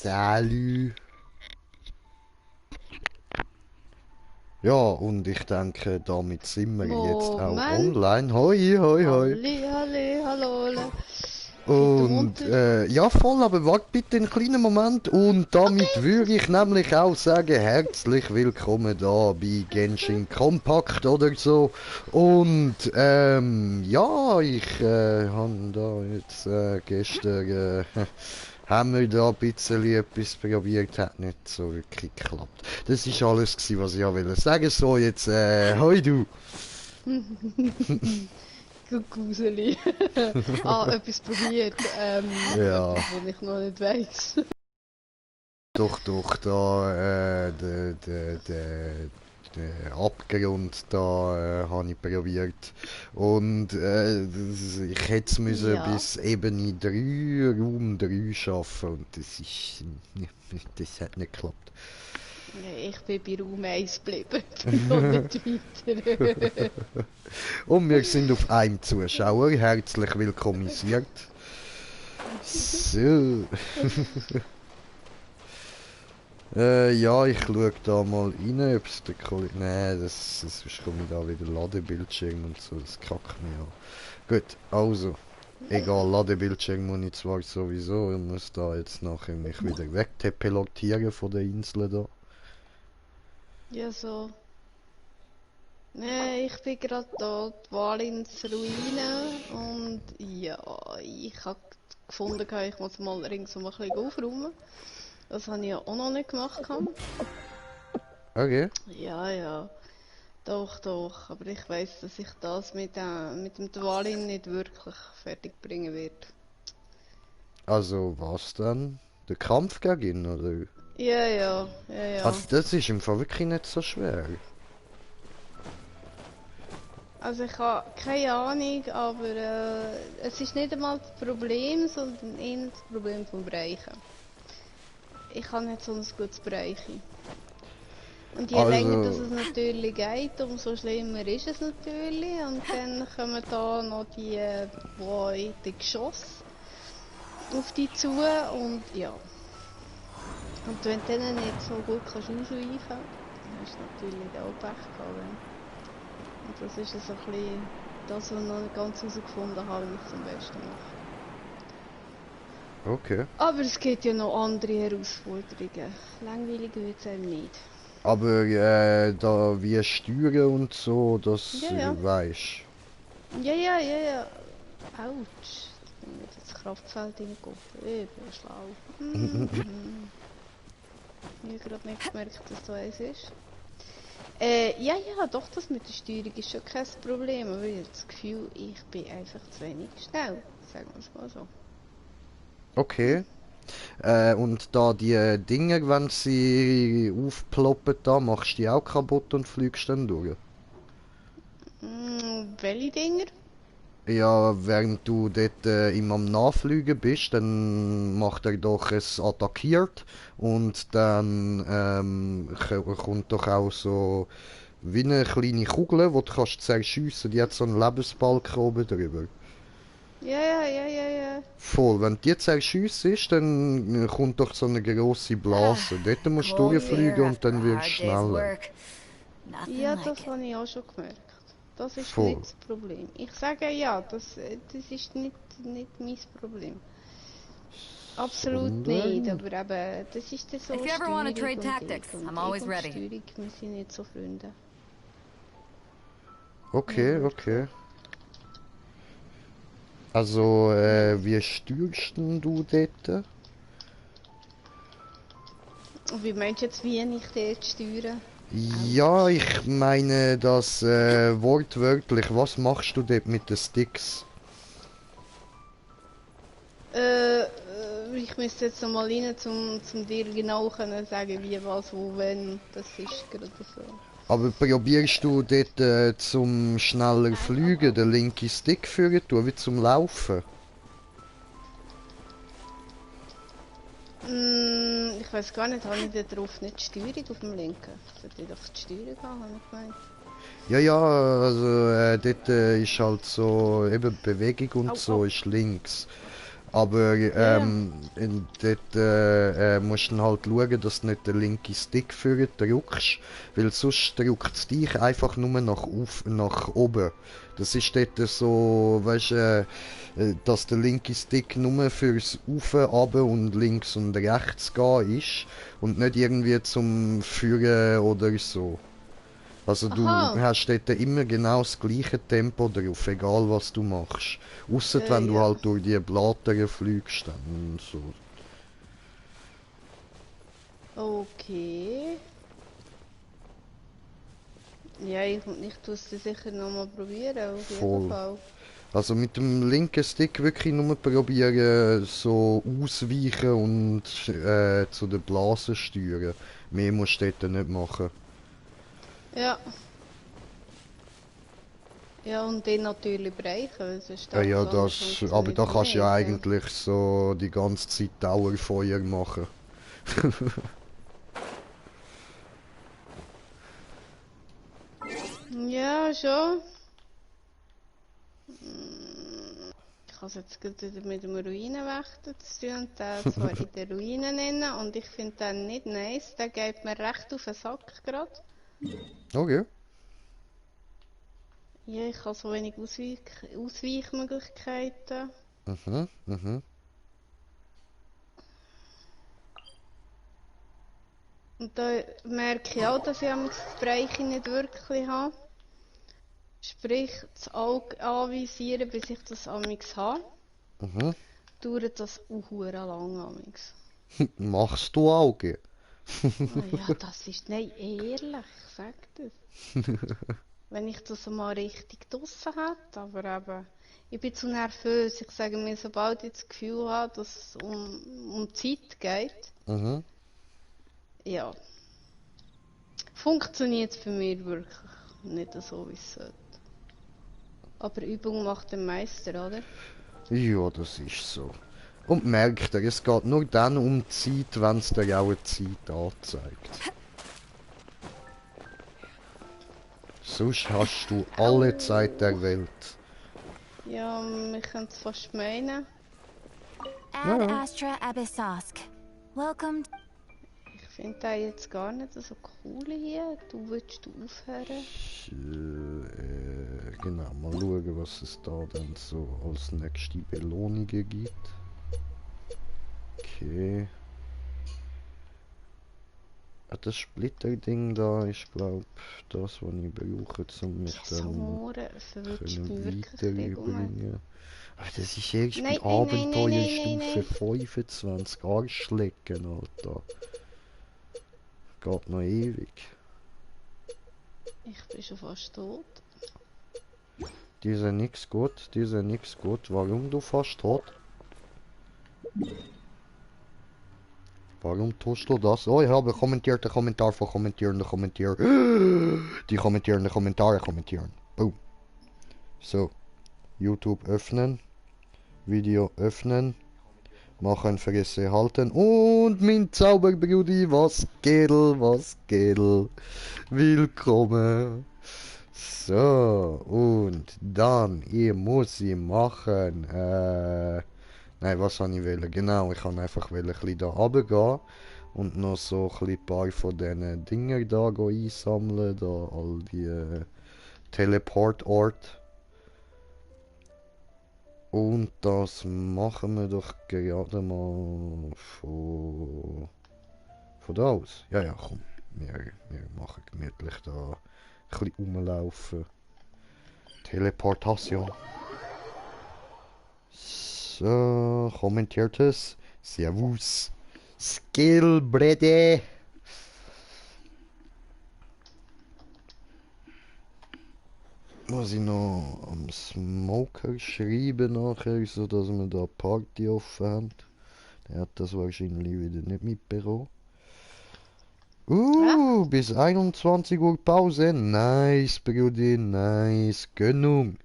Salü. Ja, und ich denke, damit sind wir jetzt auch Moment. online. Hoi, hoi, hoi. Halli, halli, hallo. Bitte Und munter. ja, voll, aber wart bitte einen kleinen Moment. Und damit Okay. würde ich nämlich auch sagen, herzlich willkommen da bei Genshin Compact oder so. Und ja, ich habe da jetzt gestern haben wir da ein bisschen etwas probiert, hat nicht so wirklich geklappt. Das ist alles gewesen, was ich ja will sagen. So, jetzt, hoi du. Gruseli. Etwas probiert, Ja. etwas, was ich noch nicht weiss. Doch, da, der Abgrund, da habe ich probiert. Und ich hätte es müssen Ja. bis Ebene 3 Raum 3 schaffen. Und das hat nicht geklappt. Ich bin bei Raum 1 geblieben. Ich bin noch nicht weiter. Und wir sind auf einem Zuschauer. Herzlich willkommisiert. So. Ja, ich schaue da mal rein, ob es der Kollege... Nee, sonst komme ich da wieder Ladebildschirm und so, das kackt mich an. Gut, also, egal, Ladebildschirm muss ich zwar sowieso, ich muss da jetzt nachher mich wieder wegteleportieren von der Insel da. Ja, so. Nee, ich bin gerade da, die Walins Ruine. Und ja, ich habe gefunden, ich muss mal ringsum ein bisschen aufräumen. Das habe ich ja auch noch nicht gemacht. Okay, Ja, doch. Aber ich weiß, dass ich das mit dem Dwalin nicht wirklich fertig bringen werde. also was dann? Der Kampf gegen ihn, oder? Ja. Also das ist im Fall wirklich nicht so schwer. Also ich habe keine Ahnung, aber es ist nicht einmal das Problem, sondern eher das Problem vom Bereichen. Ich habe nicht so ein gutes Bereichen. Und je länger das Also, es natürlich geht, umso schlimmer ist es natürlich. Und dann kommen da noch die Geschosse auf dich zu und ja. Und wenn du denen nicht so gut kannst ausweichen, dann hast du natürlich auch Pech gehabt. Und das ist so ein bisschen das, was ich noch nicht ganz herausgefunden habe, wie ich es am besten mache. okay. Aber es gibt ja noch andere Herausforderungen. Langweilig wird es einem nicht. Aber da wie steuern und so, das Ja, ja. weisst. Ja. Autsch. Jetzt bin ich wieder ins Kraftfeld hineingekommen. Ich bin schlau. Ich habe gerade nicht gemerkt, dass da eins ist. Ja, doch, das mit der Steuerung ist schon kein Problem. Aber ich habe das Gefühl, ich bin einfach zu wenig schnell. Sagen wir es mal so. Okay. Und da die Dinger, wenn sie aufploppen, da machst du die auch kaputt und fliegst dann durch. Welche Dinger? Ja, während du dort ihm am Nachfliegen bist, dann macht er doch es attackiert und dann kommt doch auch so wie eine kleine Kugel, die du kannst zerschiessen. Die hat so einen Lebensbalken oben drüber. Ja. Voll, wenn die zerschiessen, dann kommt doch so eine grosse Blase. Dort musst du Cold durchfliegen beer und after dann a wirst du hard day's schneller. work. Nothing Ja, like das it. habe ich auch schon gemerkt. Das ist Voll. nicht das Problem. Ich sage ja, das ist nicht mein Problem. Absolut nicht, Sondern... aber eben, das ist dann so If you ever want to Steuerung trade und tactics, I'm ich always und ready. Steuerung, wir sind nicht so Freunde. Nicht Okay, wirklich. okay. Also, Ja. wie steuerst denn du dort? Und wie meinst du jetzt, wie ich den jetzt steuere? Ja, ich meine das wortwörtlich. Was machst du dort mit den Sticks? Ich müsste jetzt noch mal rein, zum dir genau können sagen, wie, was, wo, wenn. Das ist gerade so. Aber probierst du dort zum schneller fliegen den linken Stick führen tun, wie zum Laufen? Ich weiß gar nicht, habe ich da drauf nicht die Steuerung auf dem linken? Sollte ich doch die Steuerung haben, habe ich gemeint. Ja, also dort ist halt so, eben Bewegung und Au, so au. ist links. Aber Ja, ja. dort musst du dann halt schauen, dass du nicht den linken Stick für drückst, weil sonst drückt es dich einfach nur nach oben. Das ist dort so, weißt dass der linke Stick nur fürs Auf, runter und links und rechts gehen ist und nicht irgendwie zum Führen oder so. Also du Aha. hast dort immer genau das gleiche Tempo drauf, egal was du machst. Ausser wenn du Ja. halt durch die Blattern fliegst dann und so. Okay. Ja, ich tue es dann sicher nochmal probieren, auf jeden Voll. Fall. Also mit dem linken Stick wirklich nur probieren, so ausweichen und zu den Blasen steuern. Mehr musst du dort nicht machen. Ja. Ja, und den natürlich bereichen, weil sonst Ja, alles ja, andere aber funktioniert da kannst du ja nicht. Ja. eigentlich so die ganze Zeit Dauerfeuer machen. Ja, schon. Ich habe es jetzt gerade wieder mit dem Ruinenwächter zu tun und den zwar in der Ruine nennen und ich finde den nicht nice, der geht mir recht auf den Sack gerade. Okay. Ja, ich habe so wenig Ausweichmöglichkeiten. Mhm, mhm. Und da merke ich auch, dass ich das Bereich nicht wirklich habe. Sprich, das Auge anvisieren, bis ich das amigs habe, Mhm. dauert das auch lang amigs. Machst du Auge? Ah ja, das ist, nein, ehrlich, ich sag das. Wenn ich das mal richtig draussen hätte, aber eben, ich bin zu nervös. Ich sage mir, sobald ich das Gefühl habe, dass es um Zeit geht, Mhm. ja, funktioniert es für mich wirklich nicht so, wie es sollte. Aber Übung macht den Meister, oder? Ja, das ist so. Und merkt ihr, es geht nur dann um die Zeit, wenn es dir auch eine Zeit anzeigt. Sonst hast du alle Zeit Au! der Welt. Ja, wir können es fast meinen. Ja, Ad ja. Astra Abyssosk. Welcome. Ich finde den jetzt gar nicht so cool hier. Du willst du aufhören? Genau, mal schauen, was es da dann so als nächste Belohnungen gibt. Okay. Ah, das Splitter-Ding da ist, glaub das, was ich brauche, um mich Die dann Samoren verwünscht mich können wirklich ein bisschen. weiterbringen. Aber das ist erst bei Nein, nein, nein, nein, nein, nein, Abenteuerstufe nein. 25. Arschlecken, Alter. Geht noch ewig. Ich bin schon fast tot. Die sind nix gut, die sind nix gut. Warum du fast tot? Warum tust du das? Oh, ich habe kommentierte Kommentar von kommentierende Kommentier. Die kommentierende Kommentare kommentieren. Boom. So, YouTube öffnen. Video öffnen. Machen, Fresse halten. Und mein Zauberbrudi, was geht, was geht. Willkommen. So, und dann, ich muss sie machen. Nein, was habe ich wollen? Genau, ich kann einfach ein bisschen da runtergehen und noch so ein paar von diesen Dingen da einsammeln. Da all die Teleportort. Und das machen wir doch gerade mal von da aus. Ja, ja, komm. Wir machen gemütlich da ein bisschen rumlaufen. Teleportation. So, kommentiertes. Servus. Skill, Brede. Muss ich noch am Smoker schreiben nachher, so dass wir da Party offen haben. Der hat das wahrscheinlich wieder nicht mitbekommen. Echt? Bis 21 Uhr Pause. Nice, Brudi, nice. Gönnung.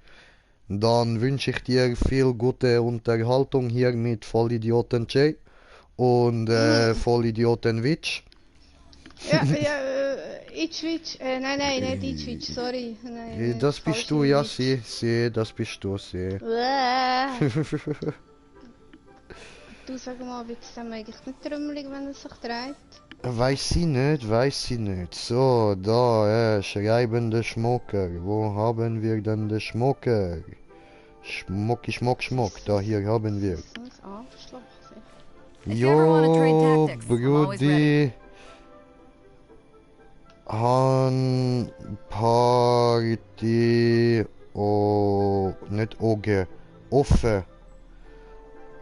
Dann wünsche ich dir viel gute Unterhaltung hier mit Vollidioten Jay und Mhm. Vollidioten Witch. Ja, ja, Itchwitch. Nein, nein, nicht Itchwitch, sorry. Nein, nicht Das bist falsche du, ja, Witch. sie, das bist du, sie. Bäh. du sag mal, wie es dem eigentlich nicht trümmelig, wenn er sich dreht? Weiß ich nicht, weiß ich nicht. So, da, schreibende Schmucker. Wo haben wir denn den Schmucker? Schmucki, Schmuck, Schmuck. Da, hier haben wir. Das ist ein Arschloch. If you ever wanna trade Jo, tactics, I'm always ready. Brudi. Han Party. Oh, nicht Oge. Offe.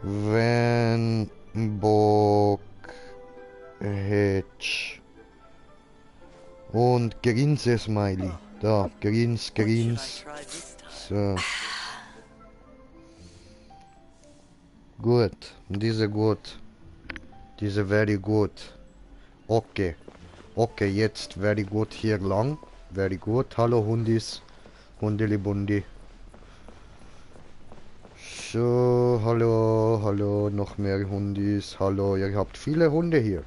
Wenn Bock hättsch. Und Grinse-Smiley. Da, Grins, Grins. So. Gut, diese gut. Diese very good. Okay. Okay, jetzt very good hier lang. Very good. Hallo Hundis. Hundeli Bundi. So, hallo, hallo, noch mehr Hundis. Hallo, ihr habt viele Hunde hier.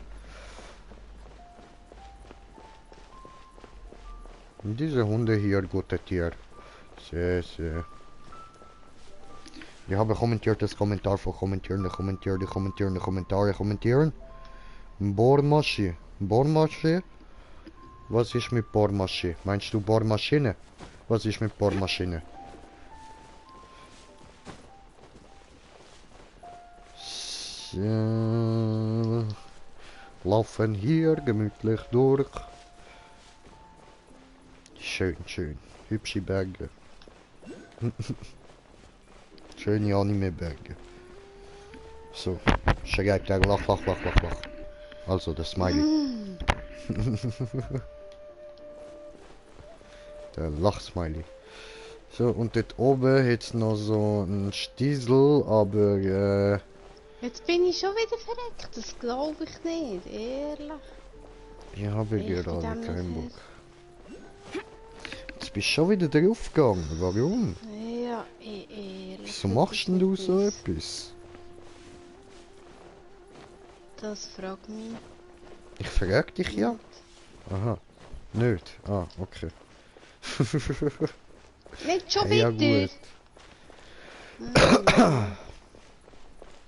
Und diese Hunde hier, gute Tier. Sehr, sehr. Ich habe kommentiert das Kommentar für kommentieren. Bohrmaschine. Bohrmaschine? Was ist mit Bohrmaschine? Meinst du Bohrmaschine? Was ist mit Bohrmaschine? So. Laufen hier gemütlich durch. Schön, schön. Hübsche Berge. Schöne Anime-Berge. So, schreibt er lach, lach, lach, lach, lach. Also, der Smiley. Der Lach-Smiley. So, und dort oben hat's noch so ein Stiesel, aber Jetzt bin ich schon wieder verreckt, das glaube ich nicht, ehrlich. ich habe Ich gerade bin dem keinen nicht Bock. Jetzt bist du schon wieder draufgegangen, warum? Ja, ehrlich. Wieso das machst ist denn du nicht so meins. etwas? Das fragt mich. Ich frag dich ja. Aha. Nicht. Ah, okay. Nicht schon Ja wieder! gut.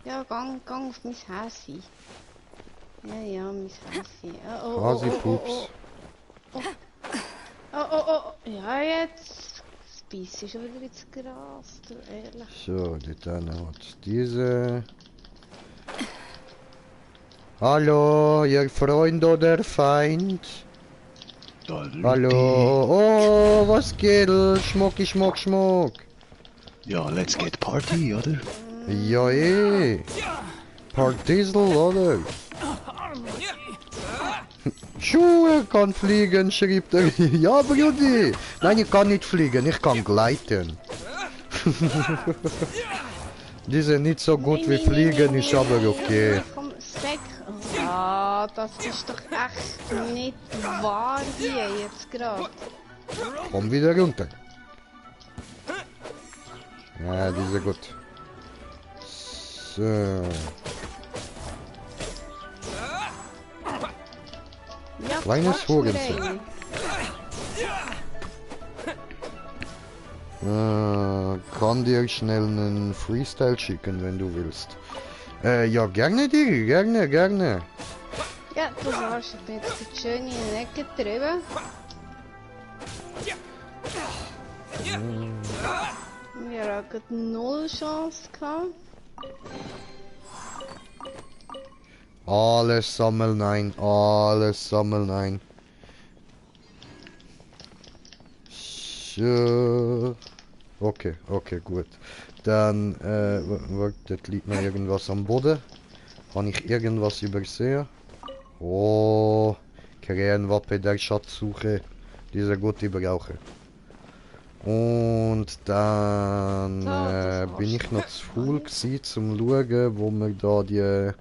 Ja, gang auf mein Häsi. Ja, mein Häsi. Hasi-Pups. Oh. Ja, jetzt. Das Biss ist schon wieder ins Gras, du ehrlich. So, dann hat diese. Hallo, ihr Freund oder Feind? Hallo. Oh, was geht? Schmucki, Schmuck, Schmuck. Ja, let's get party, oder? Ja, Partiesel, oder? Schuhe kann fliegen, schrieb der. Ja, Brudi. Nein, ich kann nicht fliegen, ich kann gleiten. Die sind nicht so gut wie fliegen, ist aber okay. Komm, sag. Ja, das ist doch echt nicht wahr hier jetzt gerade. Komm wieder runter. Ja, die sind gut. So. Ja, Kleines quatsch mir Hurensohn. einen. Kann dir schnell einen Freestyle schicken, wenn du willst. Ja, gerne, Digi, gerne. Ja, du warst, ich bin jetzt schön in die Ecke getrieben. Wir haben null Chance gehabt. Alles sammeln ein, alles sammeln ein. So. Okay, gut. Dann, dort liegt noch irgendwas am Boden. Kann ich irgendwas übersehen? Oh, Krähenwappe der Schatzsuche. Diese gute brauche. Und dann das bin ich noch zu faul gewesen, zum schauen, wo man da die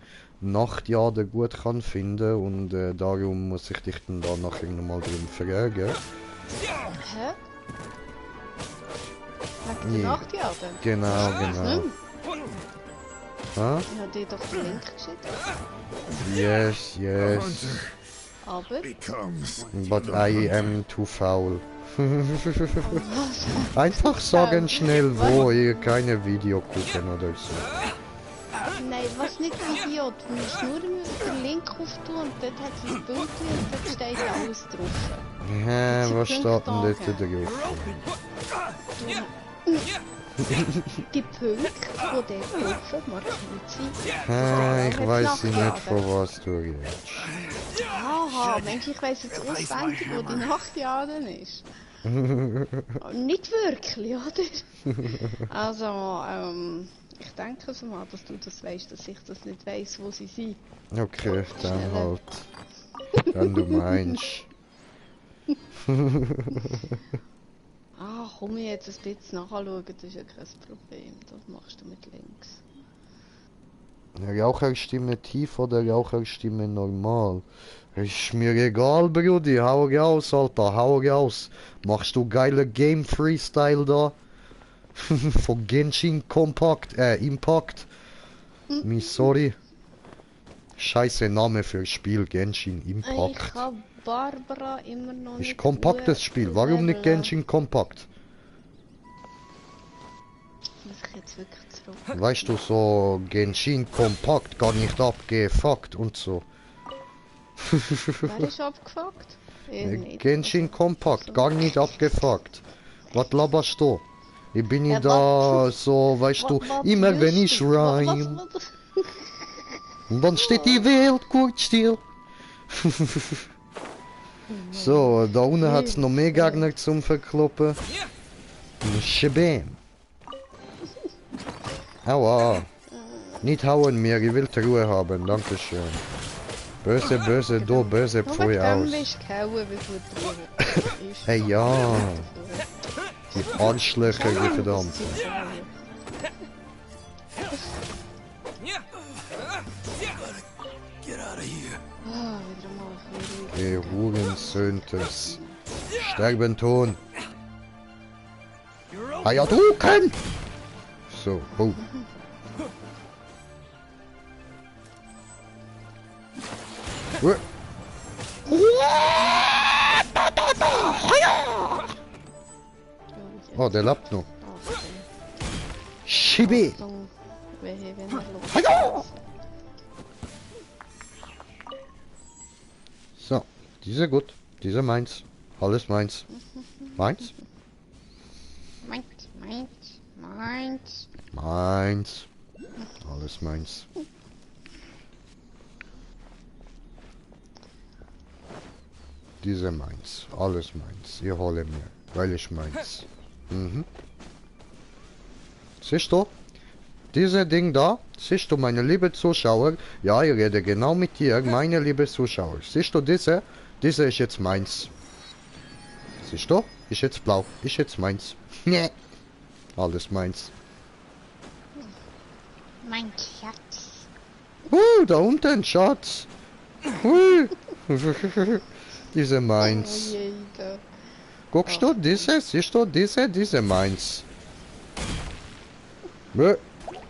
Nachtjade gut kann finden. Und darum muss ich dich dann da nachher nochmal drum fragen. Hä? Wegen der Ja. Nachtjagd? Genau. Was nicht? Huh? Ich habe dir doch den Link geschickt. Yes. Aber... But I am too foul. Einfach sagen schnell wo, ihr keine Video gucken oder so. Nein, was nicht Idiot. Du musst nur den Link auftun und dort hat es ein Bild und dort steht alles drauf. Hä, was Punkte steht denn dort angeben. drauf? Die Punkte, die dort drauf markiert sind. Hä, ich Jetzt weiß nicht, nachjagen. von was du redest. Haha, Mensch, ich weiss jetzt auswendig, wo die Nachtjaden ist. Nicht wirklich, oder? Also, ich denke so mal, dass du das weißt, dass ich das nicht weiss, wo sie sind. Okay, dann halt. Dann du meinst. Ah, komm ich jetzt ein bisschen nachschauen, das ist ja kein Problem. Das machst du mit links. Raucherstimme tief oder Raucherstimme normal? Ist mir egal, Brudi. Hau raus, Alter. Hau raus. Machst du geile Game Freestyle da? Von Genshin Impact. Mi sorry. Scheiße Name für Spiel Genshin Ich Impact. habe Barbara immer noch nicht Ist kompaktes Spiel. Warum nicht leveln. Genshin Compact? Muss ich jetzt wirklich zurück? Weißt du, so Genshin Compact gar nicht abgefuckt und so. Wer ist abgefuckt? Ich nicht. Genshin Compact, gar nicht abgefuckt. Was laberst du? Ich bin Ja, nicht da so, weißt du, immer wenn ich rhyme, und dann steht die Welt kurz still. So, da unten hat's noch mehr Gegner zum Verkloppen. Shabam. Aua. Nicht hauen mir, ich will Ruhe haben, dankeschön. Böse, böse, du, böse Nur Pfui wegen dem aus. bist du gehauen, wie gut du ist. Hey, ja. Die Arschlöcher, die verdammt. Ah, wieder mal ein bisschen ruhig. Die Hurensönters. Sterben tun. Hayaduken! So, oh. Uah. Oh, der lebt noch. Schibi! Achtung, wenn er los Haja! So, diese gut. Diese meins. Alles meins. Meins? Meins, meins, meins. Meins. Alles meins. Diese meins. Alles meins. Ich hole mir. Weil ich meins. Mhm. Siehst du? Diese Ding da, siehst du, meine liebe Zuschauer? Ja, ich rede genau mit dir, meine liebe Zuschauer. Siehst du diese? Diese ist jetzt meins. Siehst du? Ist jetzt blau. Ist jetzt meins. Nee. Alles meins. Mein Schatz. Da unten, Schatz. Diese meins. Oh je, da. Guckst du, diese, siehst du, diese meins.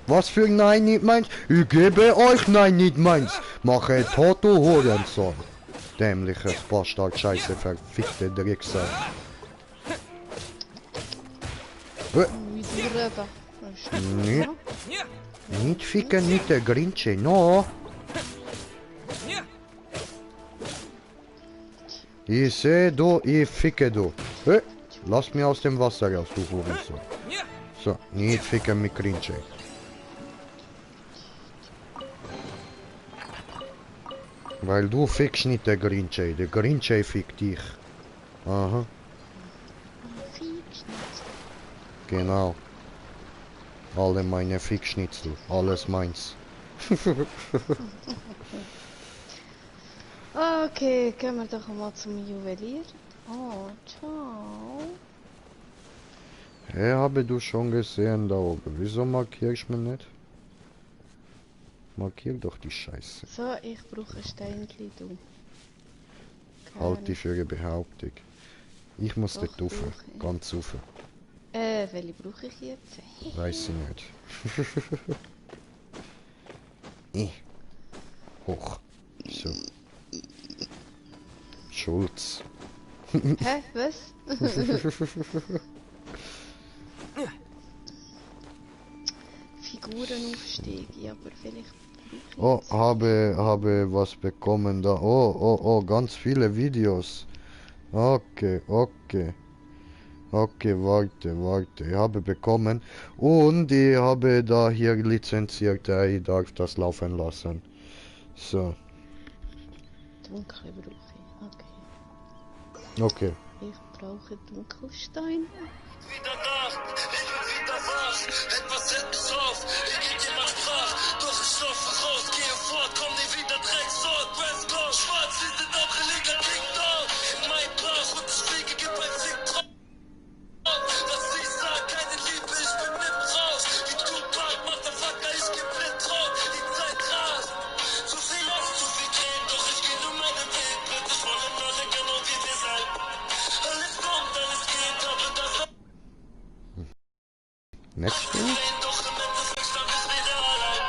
Was für Nein nicht meins? Ich gebe euch Nein nicht meins. Mache Toto Horensohn. Dämliches Bastard, scheiße, verfickte Drecksack. Wie du reden. Das ist Nee. Nicht ficken mit der Grinche, no. Ich seh du, ich ficke du. Lass mich aus dem Wasser raus, du Hurensohn. So, nicht ficken mit Grinche. Weil du fickst nicht der Grinche fickt dich. Aha, genau. Alle meine Fickschnitzel, alles meins. Okay, gehen wir doch mal zum Juwelier. Oh, ciao. Hey, habe du schon gesehen da oben. Wieso markierst du mich nicht? Markier doch die Scheiße. So, ich brauche ein Steinchen, du. Halt die für eine Behauptung. Ich muss Doch, dort rauf, brauche ich. ganz rauf. Welche brauche ich jetzt? Weiß ich nicht. Hoch. So. Schulz. Hä, was? Bauernaufstieg, ja, aber vielleicht Oh, habe was bekommen da. Oh, ganz viele Videos. Okay. Okay, warte. Ich habe bekommen. Und ich habe da hier lizenziert. Ich darf das laufen lassen. So, dunkle brauche ich. Okay. okay. Ich brauche Dunkelstein. Wieder Nacht, ich bin wieder wach, etwas hält mich auf, ich geh dir mal Sprach, doch ich laufe raus, gehe fort, komm nie wieder Drecksort, West Coast, schwarz, sie sind auch illegal, TikTok, in mein Bauch und ich fliege, gib ein Fick drauf, was ich sag, keine Liebe, ich bin im Rausch, wie Tupac, Motherfucker, ich geb blind drauf, die Zeit rast, zu viel Angst, zu viel Creme, doch ich geh nur meinen Weg, bitte, ich wollen alle genau wie wir sein, alles kommt, alles geht, aber das Next doch im Endeffekt stand ich wieder allein.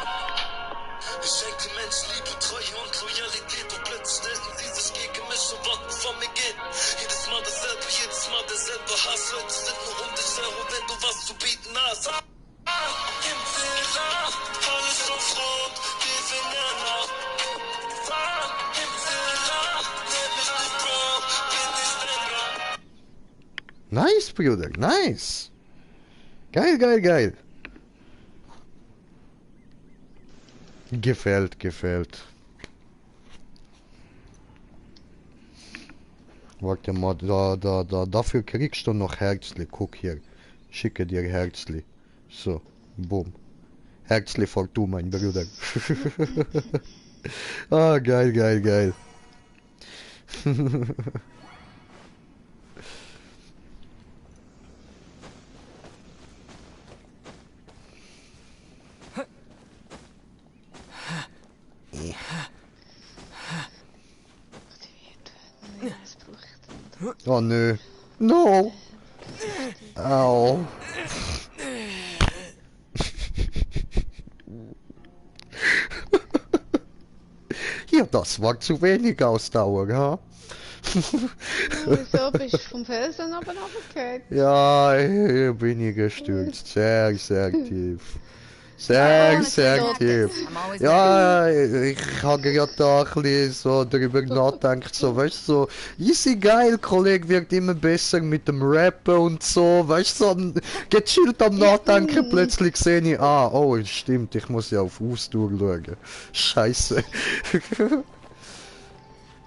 Ich schenke Menschen Liebe, Treue und Loyalität und plötzlich stellten sie sich gegen mich und wollten von mir gehen. Jedes Mal dasselbe, jedes Mal derselbe Hass. Leute sind nur um dich herum, wenn du was zu bieten hast. Im Fehler, alles auf Rot, wir finden nach. Im Fehler, nenn mich nicht Bro, bin nicht länger. Nice, Bruder, nice. Geil. Gefällt. Warte mal, dafür kriegst du noch Herzli. Guck hier. Schicke dir Herzli. So, boom. Herzli for du, mein Bruder. Ah, geil. Nee, das brauche ich dann. Oh nö. No. Au. Hier, das war zu wenig Ausdauer, ha? Wieso bist du vom Felsen runtergefallen? Ja, hier bin ich gestürzt. Sehr tief. I Sehr wanna stay tief. active. I'm always ready. Ja, ich habe gerade da ein bisschen so drüber nachgedacht, so, weißt du, so, easy geil, Kollege wird immer besser mit dem Rappen und so, weißt du, so, gechillt am Nachdenken, plötzlich sehe ich, oh, stimmt, ich muss ja auf Ausdauer schauen. Scheiße.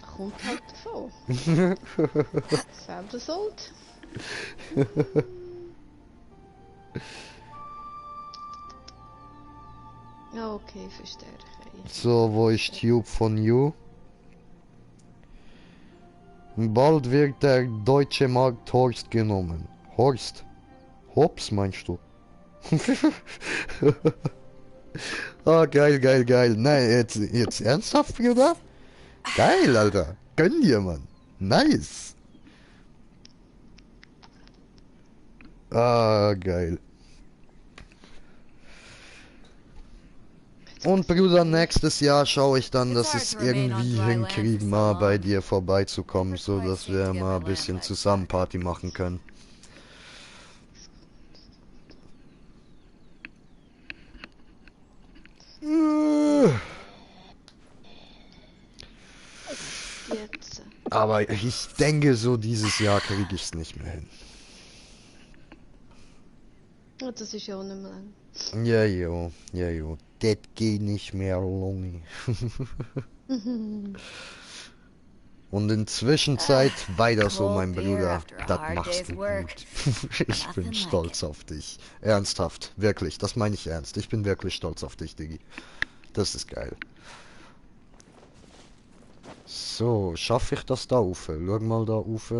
Da kommt halt davon. Selber schuld. Ja, okay, verstehe ich. So, wo ist Tube von You? Bald wird der deutsche Markt Horst genommen. Horst? Hops meinst du? Ah, geil. Nein, jetzt ernsthaft, Bruder? Geil, Alter. Gönn dir, Mann. Nice. Ah, geil. Und Bruder, nächstes Jahr schaue ich dann, dass ich es irgendwie hinkriege, mal bei dir vorbeizukommen, so dass wir mal ein bisschen zusammen Party machen können. Jetzt. Aber ich denke, so dieses Jahr kriege ich es nicht mehr hin. Oh, das ist ja auch nicht mehr lang. Ja, jo. Das geht nicht mehr lang. Und in Zwischenzeit weiter so, mein Bruder. Das machst du gut. Ich bin stolz auf dich. Ernsthaft, wirklich. Das meine ich ernst. Ich bin wirklich stolz auf dich, Diggi. Das ist geil. So, schaffe ich das da rauf? Schau mal da rauf.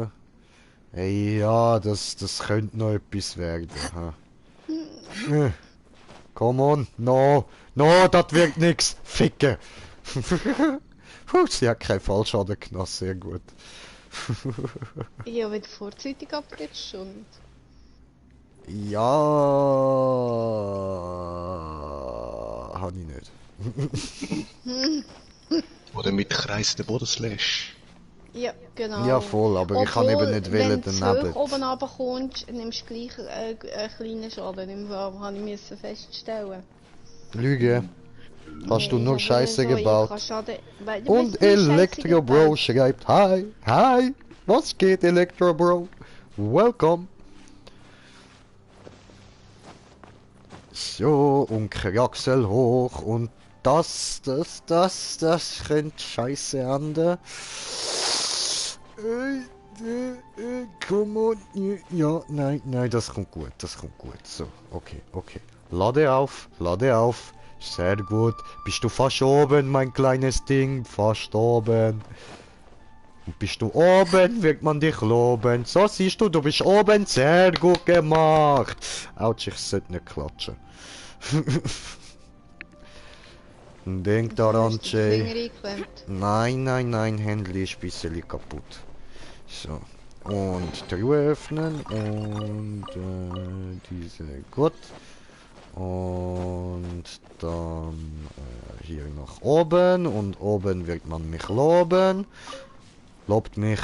Hey, ja, das könnte noch etwas werden. Ha. Come on, no, das wird nix. Ficke. Sie hat keinen Fallschaden genossen, sehr gut. Ich habe wieder vorzeitig abgerutscht und... Ja, habe ich nicht. Oder mit kreisender Bodenslash. Ja, genau. Ja, voll, aber ich kann eben nicht wählen wenn daneben. du oben runterkommst, nimmst du gleich einen kleinen Schaden im Fall, habe ich müssen feststellen. Lüge. Hast du Nee, nur aber Scheiße so, ich gebaut. kann Schaden... Weil du Und hast nie Scheiße Electro Bro gebaut. schreibt, hi, hi, was geht Electro Bro? Welcome. So, und Kraxel hoch und das könnte scheiße ande. Komm on, ja, nein, das kommt gut, So, okay. Lade auf, sehr gut. Bist du fast oben, mein kleines Ding, fast oben. Und bist du oben, wird man dich loben. So, siehst du, du bist oben, sehr gut gemacht. Autsch, ich sollte nicht klatschen. Denk daran, Hast du den Finger Jay. eingeklemmt? Nein, Handy ist ein bisschen kaputt. So. Und Truhe öffnen und diese gut. Und dann hier nach oben und oben wird man mich loben. Lobt mich.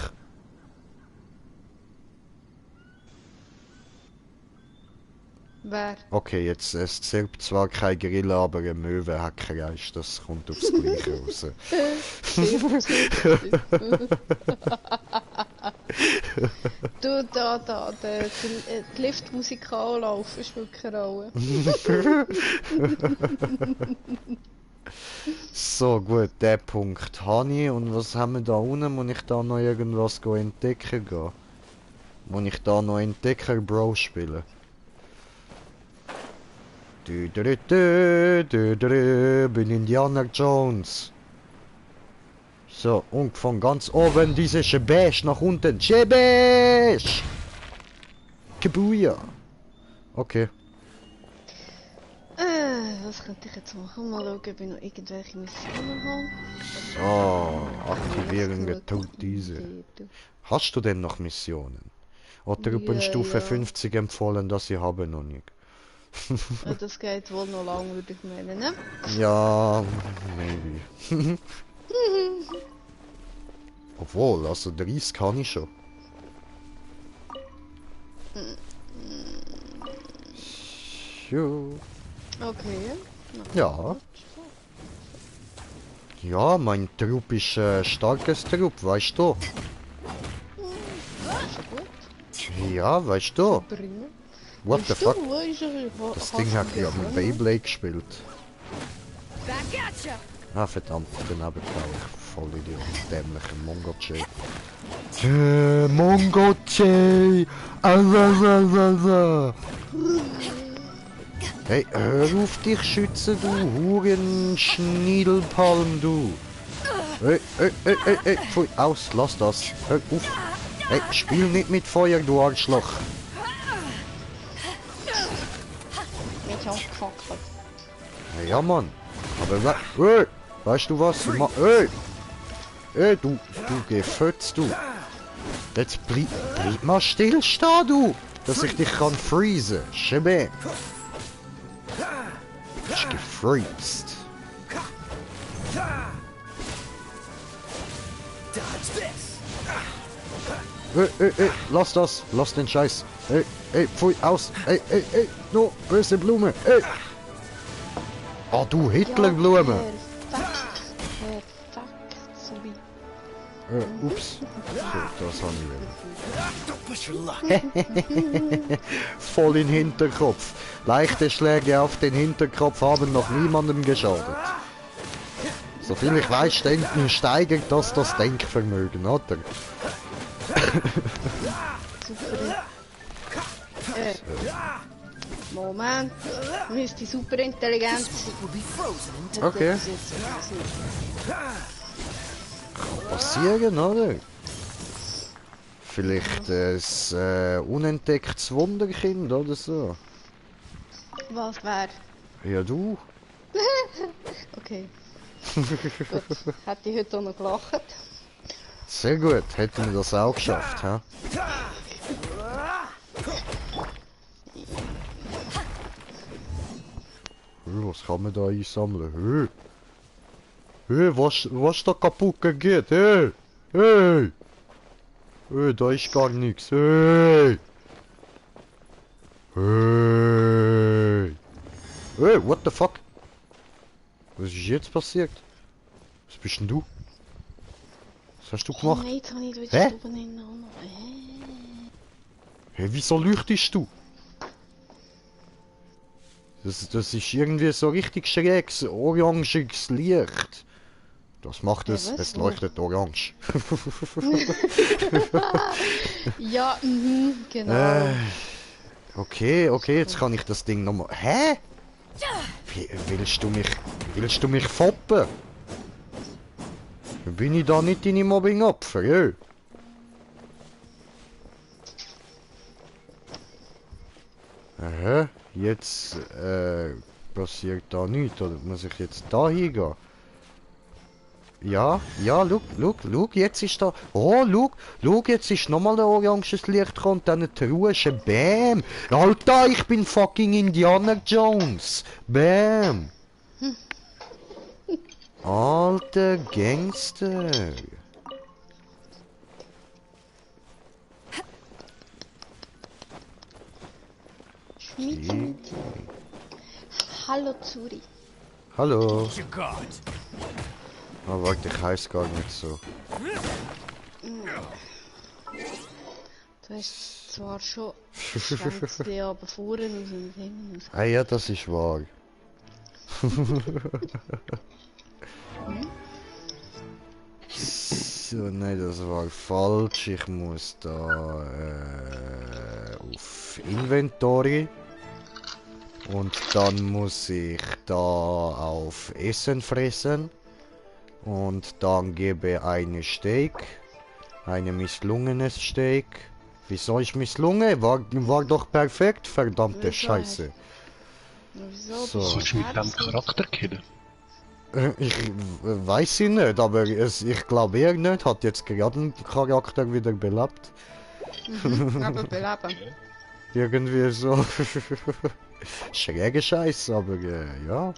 Wer? Okay, jetzt es zirpt zwar kein Gorilla, aber ein Möwe hat kreischt. Das kommt aufs Gleiche raus. Du, die Liftmusik anlaufen, ist wirklich eine Rolle. So, gut, der Punkt habe ich. Und was haben wir da unten? Muss ich da noch irgendwas entdecken gehen? Muss ich da noch Entdecker Bro spielen? Bin Indiana Jones. So, und von ganz oben diese Shebesh nach unten. Shebesh! Kabuya! Okay. Was könnte ich jetzt machen? Mal schauen, ob ich noch irgendwelche Missionen habe. So, aktivieren wir tut diese. Hast du denn noch Missionen? Oder Ja, über Stufe ja. 50 empfohlen, dass ich habe noch nicht? Ja, das geht wohl noch lang, würde ich meinen, ne? Ja, maybe. Obwohl, also 30 kann ich schon. So. Okay. Ja. Ja, mein Trupp ist starkes Trupp, weißt du? Ist ja gut. Ja, weißt du? Prima. What the fuck? Du, weißt du, Das Ding hat ja mit Beyblade gespielt. Back at ya! Ah, verdammt, daneben ich voll Idiot. Dämlicher Mongo-J. Mongo-J! Hey, hör auf dich schützen, du Huren Schniedelpalm, du! Hey, pfui, aus, lass das! Hör auf! Hey, spiel nicht mit Feuer, du Arschloch! Mich angefuckt. Ja, Mann! Aber weißt du was? Du Gefötz, du! Jetzt bleib mal stillstehen, du! Dass ich dich kann freezen! Schebe! Ich gefreezed! Lass das! Lass den Scheiß! Pfui, aus! No, böse Blume! Ah, du Hitlerblume! Perfekt, sorry. Ups. So, das habe ich. Voll in den Hinterkopf. Leichte Schläge auf den Hinterkopf haben noch niemandem geschadet. Soviel ich weiß, steigert das Denkvermögen, oder? Super. Moment. Müsste super intelligent sein. Okay. Passieren, oder? Vielleicht ein unentdecktes Wunderkind oder so. Was wäre? Ja, du. Okay. Gut. Hätte ich heute auch noch gelacht. Sehr gut, hätten wir das auch geschafft, hä? Was kann man da einsammeln? Was da kaputt geht? Hey, da ist gar nichts. Hey, what the fuck? Was ist jetzt passiert? Was bist denn du? Was hast du Oh gemacht? nein, jetzt habe ich Hä? die Stube in noch. Hey, wieso leuchtest du? Das ist irgendwie so richtig schräges, orangiges Licht. Das macht Ja, es, was? es leuchtet orange. Ja, genau. Okay, jetzt kann ich das Ding nochmal... Hä? Willst du mich foppen? Bin ich da nicht deine Mobbing-Opfer, ja? Aha, jetzt passiert da nichts, oder muss ich jetzt da hingehen? Ja, schau, jetzt ist da... Oh, schau, jetzt ist nochmal ein oranges Licht gekommen und dann eine Ruhe, Bam! Alter, ich bin fucking Indiana Jones! Bam! Alter Gangster! Schmied. Hallo Zuri. Hallo! You got. Oh, warte, ich heiß gar nicht so. Du hast zwar schon Schwänzchen, aber vorne aus und hinten aus. Ah ja, das ist wahr. So, nein, das war falsch. Ich muss da auf Inventory. Und dann muss ich da auf Essen fressen. Und dann gebe eine Steak. Eine misslungenes Steak. Wieso ist misslungen? War doch perfekt, verdammte Wieso Scheiße. Wieso? So. Sollst du mit dem Charakter killen? Ich weiß sie nicht, aber ich glaube er nicht. Hat jetzt gerade einen Charakter wieder belebt. Aber beleben. Irgendwie so. Schräge Scheiße, aber ja.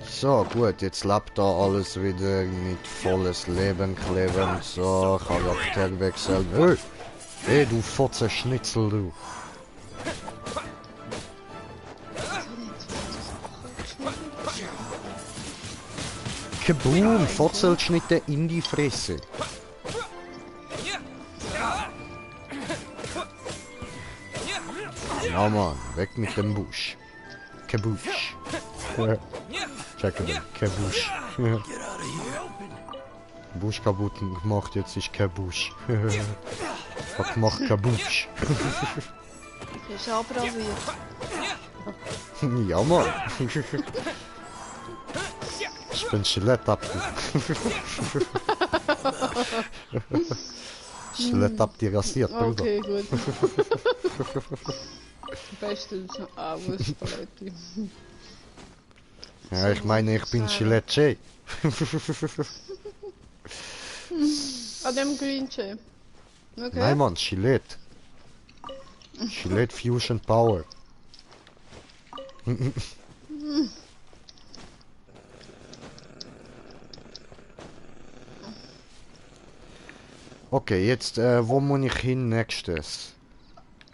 So, gut, jetzt lebt da alles wieder mit volles Leben kleben. So, Charakter wechseln. Hey, du Fotzenschnitzel, du. Kaboom, Fotzelschnitte in die Fresse. Ja Mann, weg mit dem Busch. Kabusch. Check it, Kabusch. Busch kaputt gemacht, jetzt ist Kabusch. Was macht Kabusch? Ist abrasiert. Ja Mann. Ich bin Skelettapfel. Skelettapfel rasiert, Bruder. Okay, gut. Bestens Augenspalette. Ja, ich meine, ich bin Skelettche. An dem Green Jay. Okay. Nein Mann, Skilett. Skilett Fusion Power. Okay, jetzt, wo muss ich hin nächstes?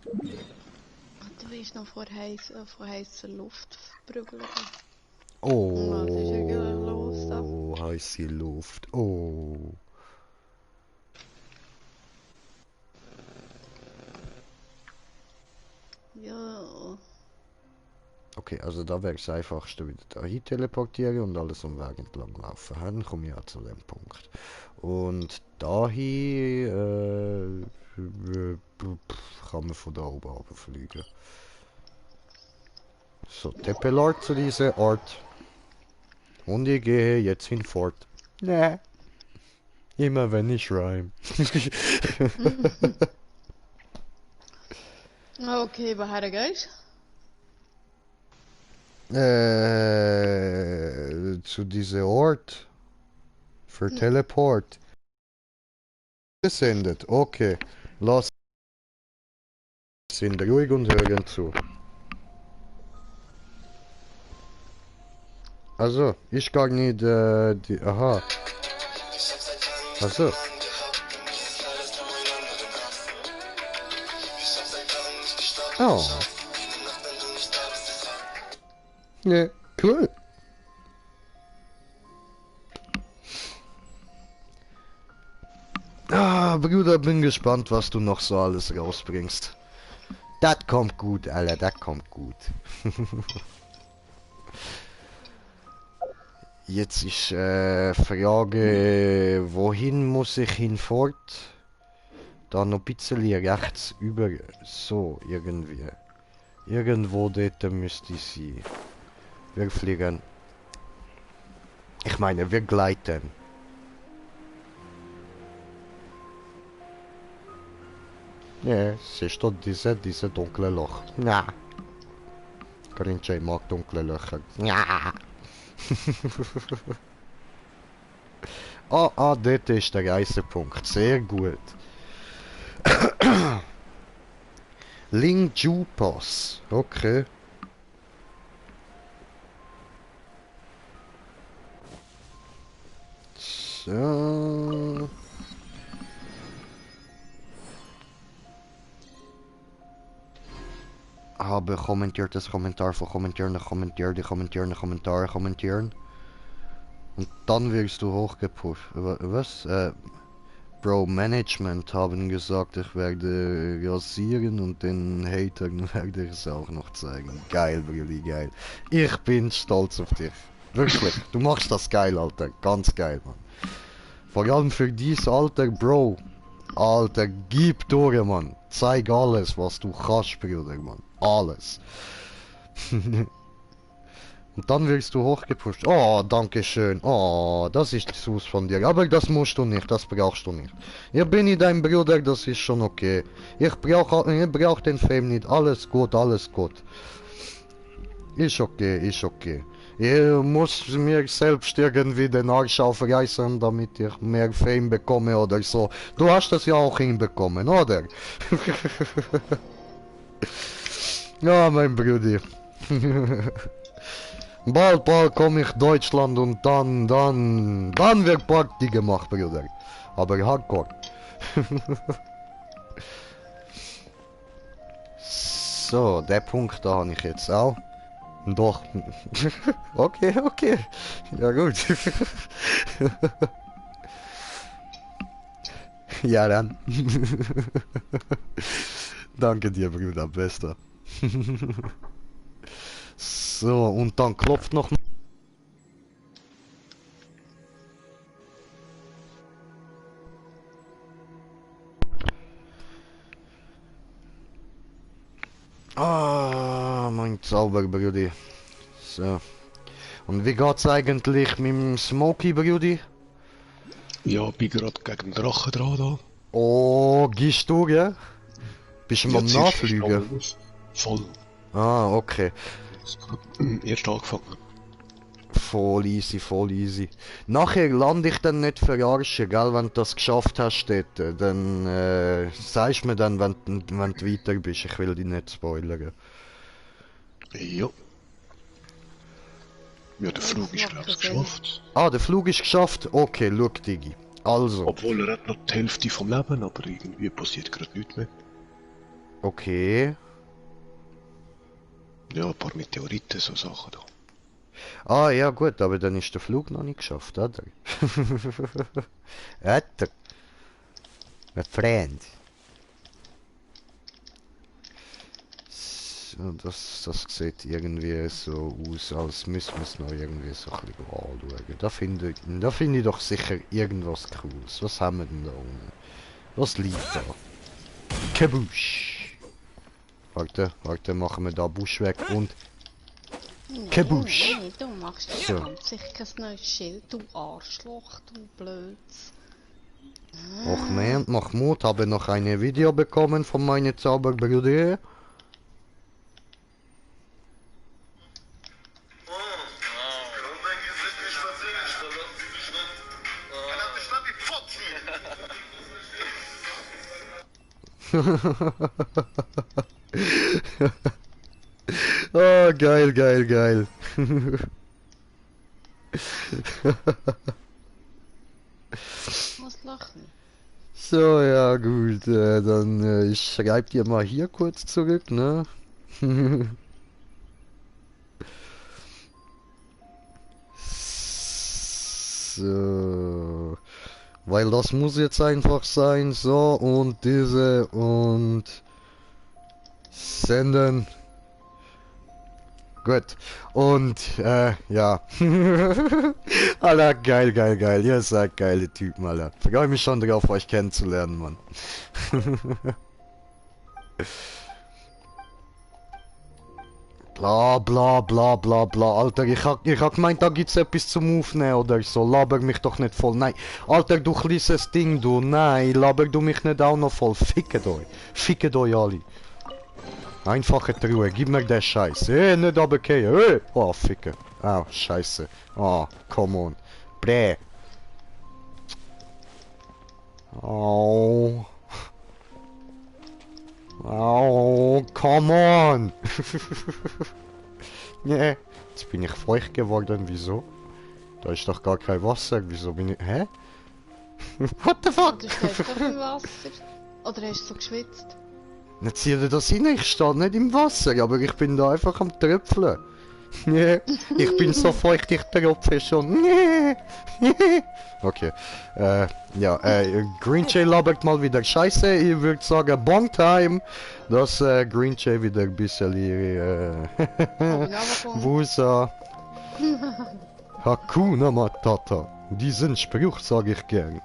Du willst noch vor heißer Luft prügeln. Oh, Was ist eigentlich los da? heiße Luft. Oh. Ja. Okay, also da wäre das einfachste wieder dahin teleportieren und alles am Weg entlang laufen. Dann komme ich ja zu dem Punkt. Und dahin kann man von da oben runterfliegen. So, Teppelort zu diesem Ort. Und ich gehe jetzt hinfort. Nee. Immer wenn ich rhyme. Okay, woher gehst Zu diesem Ort. Für Teleport. Gesendet. Okay. Lass. Sind ruhig und hören zu. Also, ich gar nicht die. Aha. Also. Oh. Ja, cool. Ah, Bruder, bin gespannt, was du noch so alles rausbringst. Das kommt gut, Alter, das kommt gut. Jetzt ist Frage, wohin muss ich hinfort? Da noch ein bisschen rechts über, so irgendwie. Irgendwo dort müsste ich sein. Wir fliegen. Ich meine, wir gleiten. Ja, siehst du diese dunkle Loch? Ja. Grinche mag dunkle Löcher. Ja. Dort ist der Reisepunkt. Sehr gut. Ling Ju Pass. Okay. So. Habe kommentiert das Kommentar von kommentieren, kommentieren. Und dann wirst du hochgepusht. Was? Bro, Management haben gesagt, ich werde rasieren und den Hatern werde ich es auch noch zeigen. Geil, Brudi, geil. Ich bin stolz auf dich. Wirklich, du machst das geil, Alter. Ganz geil, Mann. Vor allem für dieses Alter, Bro. Alter, gib durch, Mann. Zeig alles, was du kannst, Bruder, Mann. Alles. Und dann wirst du hochgepusht. Oh, danke schön. Oh, das ist süß von dir. Aber das musst du nicht, das brauchst du nicht. Ich bin nicht dein Bruder, das ist schon okay. Ich brauch den Fame nicht. Alles gut, alles gut. Ist okay, ist okay. Ich muss mir selbst irgendwie den Arsch aufreißen, damit ich mehr Fame bekomme oder so. Du hast das ja auch hinbekommen, oder? Ja, mein Bruder. Bald komme ich Deutschland und dann wird Party gemacht, Bruder. Aber hardcore. So, der Punkt da habe ich jetzt auch. Doch. Okay, okay. Ja gut. Ja dann. Danke dir, Bruder, bester. So, und dann klopft noch. Ah, mein Zauberbrudi. So. Und wie geht's eigentlich mit dem Smokey, Brudi? Ja, bin gerade gegen den Drachen dran da. Oh, gehst du, ja? Bist du am Nachfliegen? Voll. Ah, okay. Erst angefangen. Voll easy, voll easy. Nachher lande ich dann nicht verarschen, gell, wenn du das geschafft hast dort. Dann sagst mir dann, wenn du weiter bist. Ich will dich nicht spoilern. Ja. Ja, der Flug ist glaube ich geschafft. Ah, der Flug ist geschafft? Okay, schau, Digi. Also. Obwohl er hat noch die Hälfte vom Leben, aber irgendwie passiert gerade nichts mehr. Okay. Ja, ein paar Meteoriten, so Sachen da. Ah, ja gut, aber dann ist der Flug noch nicht geschafft, oder? Alter. Mein Freund. So, das sieht irgendwie so aus, als müssen wir es noch irgendwie so ein bisschen anschauen. Da finde ich doch sicher irgendwas Cooles. Was haben wir denn da unten? Was liegt da? Kabusch. Warte, machen wir da Busch weg und... Kabusch. Nee, du machst das So. ganz sicher kein neues Schild, du Arschloch, du Blöds. Och man, Mahmoud, habe noch ein Video bekommen von meinem Zauberbrüder. Oh, geil, geil, geil. Was lachen? So, ja gut, dann ich schreib dir mal hier kurz zurück, ne? So, weil das muss jetzt einfach sein, so und diese und senden. Gut. Und, ja. Alter, geil, geil, geil. Ihr seid geile Typen, Alter. Freue mich schon drauf, euch kennenzulernen, Mann. Bla, bla, bla, bla, bla. Alter, ich hab gemeint, da gibt's etwas zum Aufnehmen oder so. Laber mich doch nicht voll. Nein. Alter, du kleines Ding, du. Nein, laber du mich nicht auch noch voll. Fickt euch. Fickt euch alle. Einfache Truhe, gib mir den Scheiß. Nicht runtergehen. Oh, ficke. Oh, scheiße. Oh, come on. Bläh. Oh. Oh, come on. Nee, jetzt bin ich feucht geworden. Wieso? Da ist doch gar kein Wasser. Wieso bin ich... Hä? What the fuck? Du stehst doch im Wasser. Oder hast du so geschwitzt? Jetzt zieh dir das rein, ich stehe nicht im Wasser, aber ich bin da einfach am Tröpfeln. Nee, ich bin so feucht, ich tropfe schon. Nee. Okay, ja, Green Jay labert mal wieder Scheiße. Ich würde sagen, Bon Time, dass Green Jay wieder ein bisschen ihre Wusa Hakuna Matata. Diesen Spruch sage ich gern.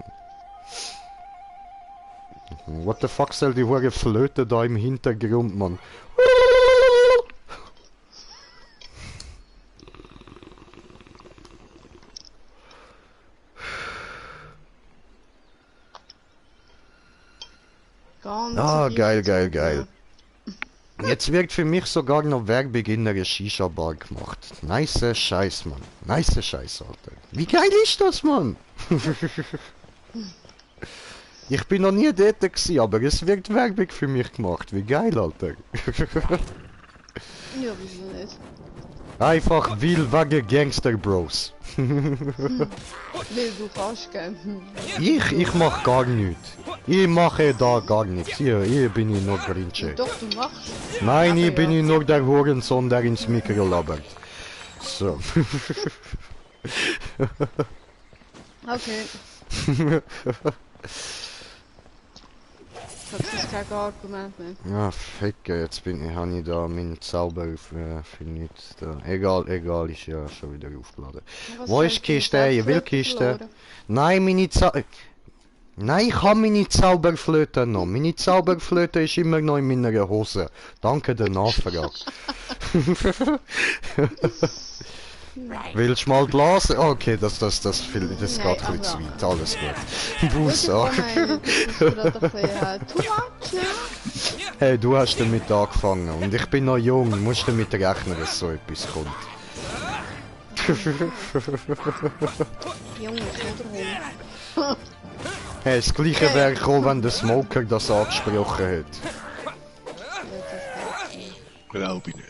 What the fuck soll die hohe Flöte da im Hintergrund, Mann? Ganz Ah, viel geil, zu geil, tun. geil. Jetzt wird für mich sogar noch Werbung in einer Shisha-Bar gemacht. Nice Scheiß, Mann. Nice Scheiß, Alter. Wie geil ist das, Mann? Ich bin noch nie dort gewesen, aber es wird Werbung für mich gemacht. Wie geil, Alter. Ja, wieso nicht? Einfach will wegen Gangster Bros. Weil du kannst, gell? Ich mach gar nichts. Ich mache da gar nichts. Hier bin ich nur Grinche. Doch, du machst. Nein, hier Aber bin ja. ich nur der Hurensohn, der ins Mikro labert. So. Okay. Das ist kein Argument mehr. Ja, ficke, jetzt habe ich da meinen Zauber für nichts da. Egal, ist ja schon wieder aufgeladen. Was Wo hast ist du die Kiste? mit Ich will der Kiste. verloren? Nein, Nein, ich habe meine Zauberflöte noch. Meine Zauberflöte ist immer noch in meiner Hose. Danke der Nachfrage. Willst du mal blasen? Okay, das geht ein bisschen also- zu weit. Alles gut. Gut, Busa. das ist gerade ein bisschen too much, ne? Hey, du hast damit angefangen und ich bin noch jung. Musst damit rechnen, dass so etwas kommt. Junge, oder Hey, das gleiche wäre gekommen, wenn der Smoker das angesprochen hätte. Glaube ich nicht.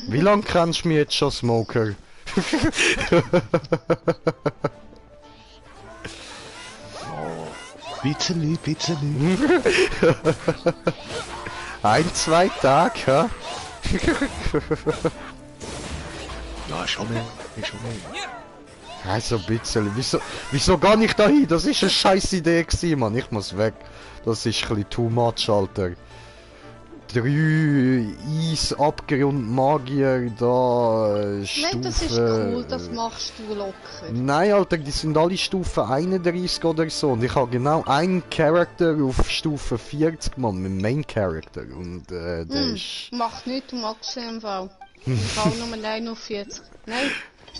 Wie lange kennst du mich jetzt schon, Smoker? Bitzeli. Ein, 2 Tage, ja? Ja, schon mehr. Also ein bisschen. Wieso gar nicht dahin? Das ist eine scheiß Idee gewesen, Mann. Ich muss weg. Das ist ein bisschen too much, Alter. 3 Eisabgrund-Magier da, Stufe... Nein, das ist cool, das machst du locker. Nein, Alter, die sind alle Stufe 31 oder so. Und ich habe genau einen Charakter auf Stufe 40, Mann, mit Main Character. Und der ist... Macht nichts, du magst den im Fall. Ich habe nur 49. Nein,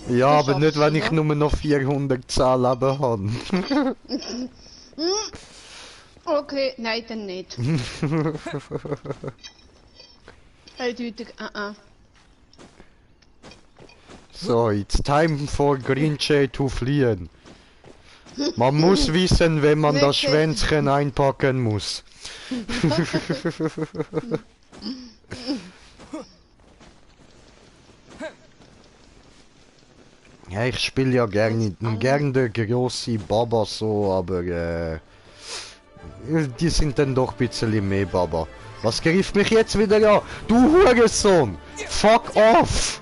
Ja, aber nicht, wenn schaffst ich du, nur noch 410 Leben habe. okay, nein, dann nicht. Eindeutig, So, it's time for Green Jay to fliehen. Man muss wissen, wenn man das Schwänzchen einpacken muss. Ja, ich spiele ja gern der grosse Baba so, aber die sind dann doch ein bisschen mehr Baba. Was greift mich jetzt wieder an? Du Hurensohn! Fuck off!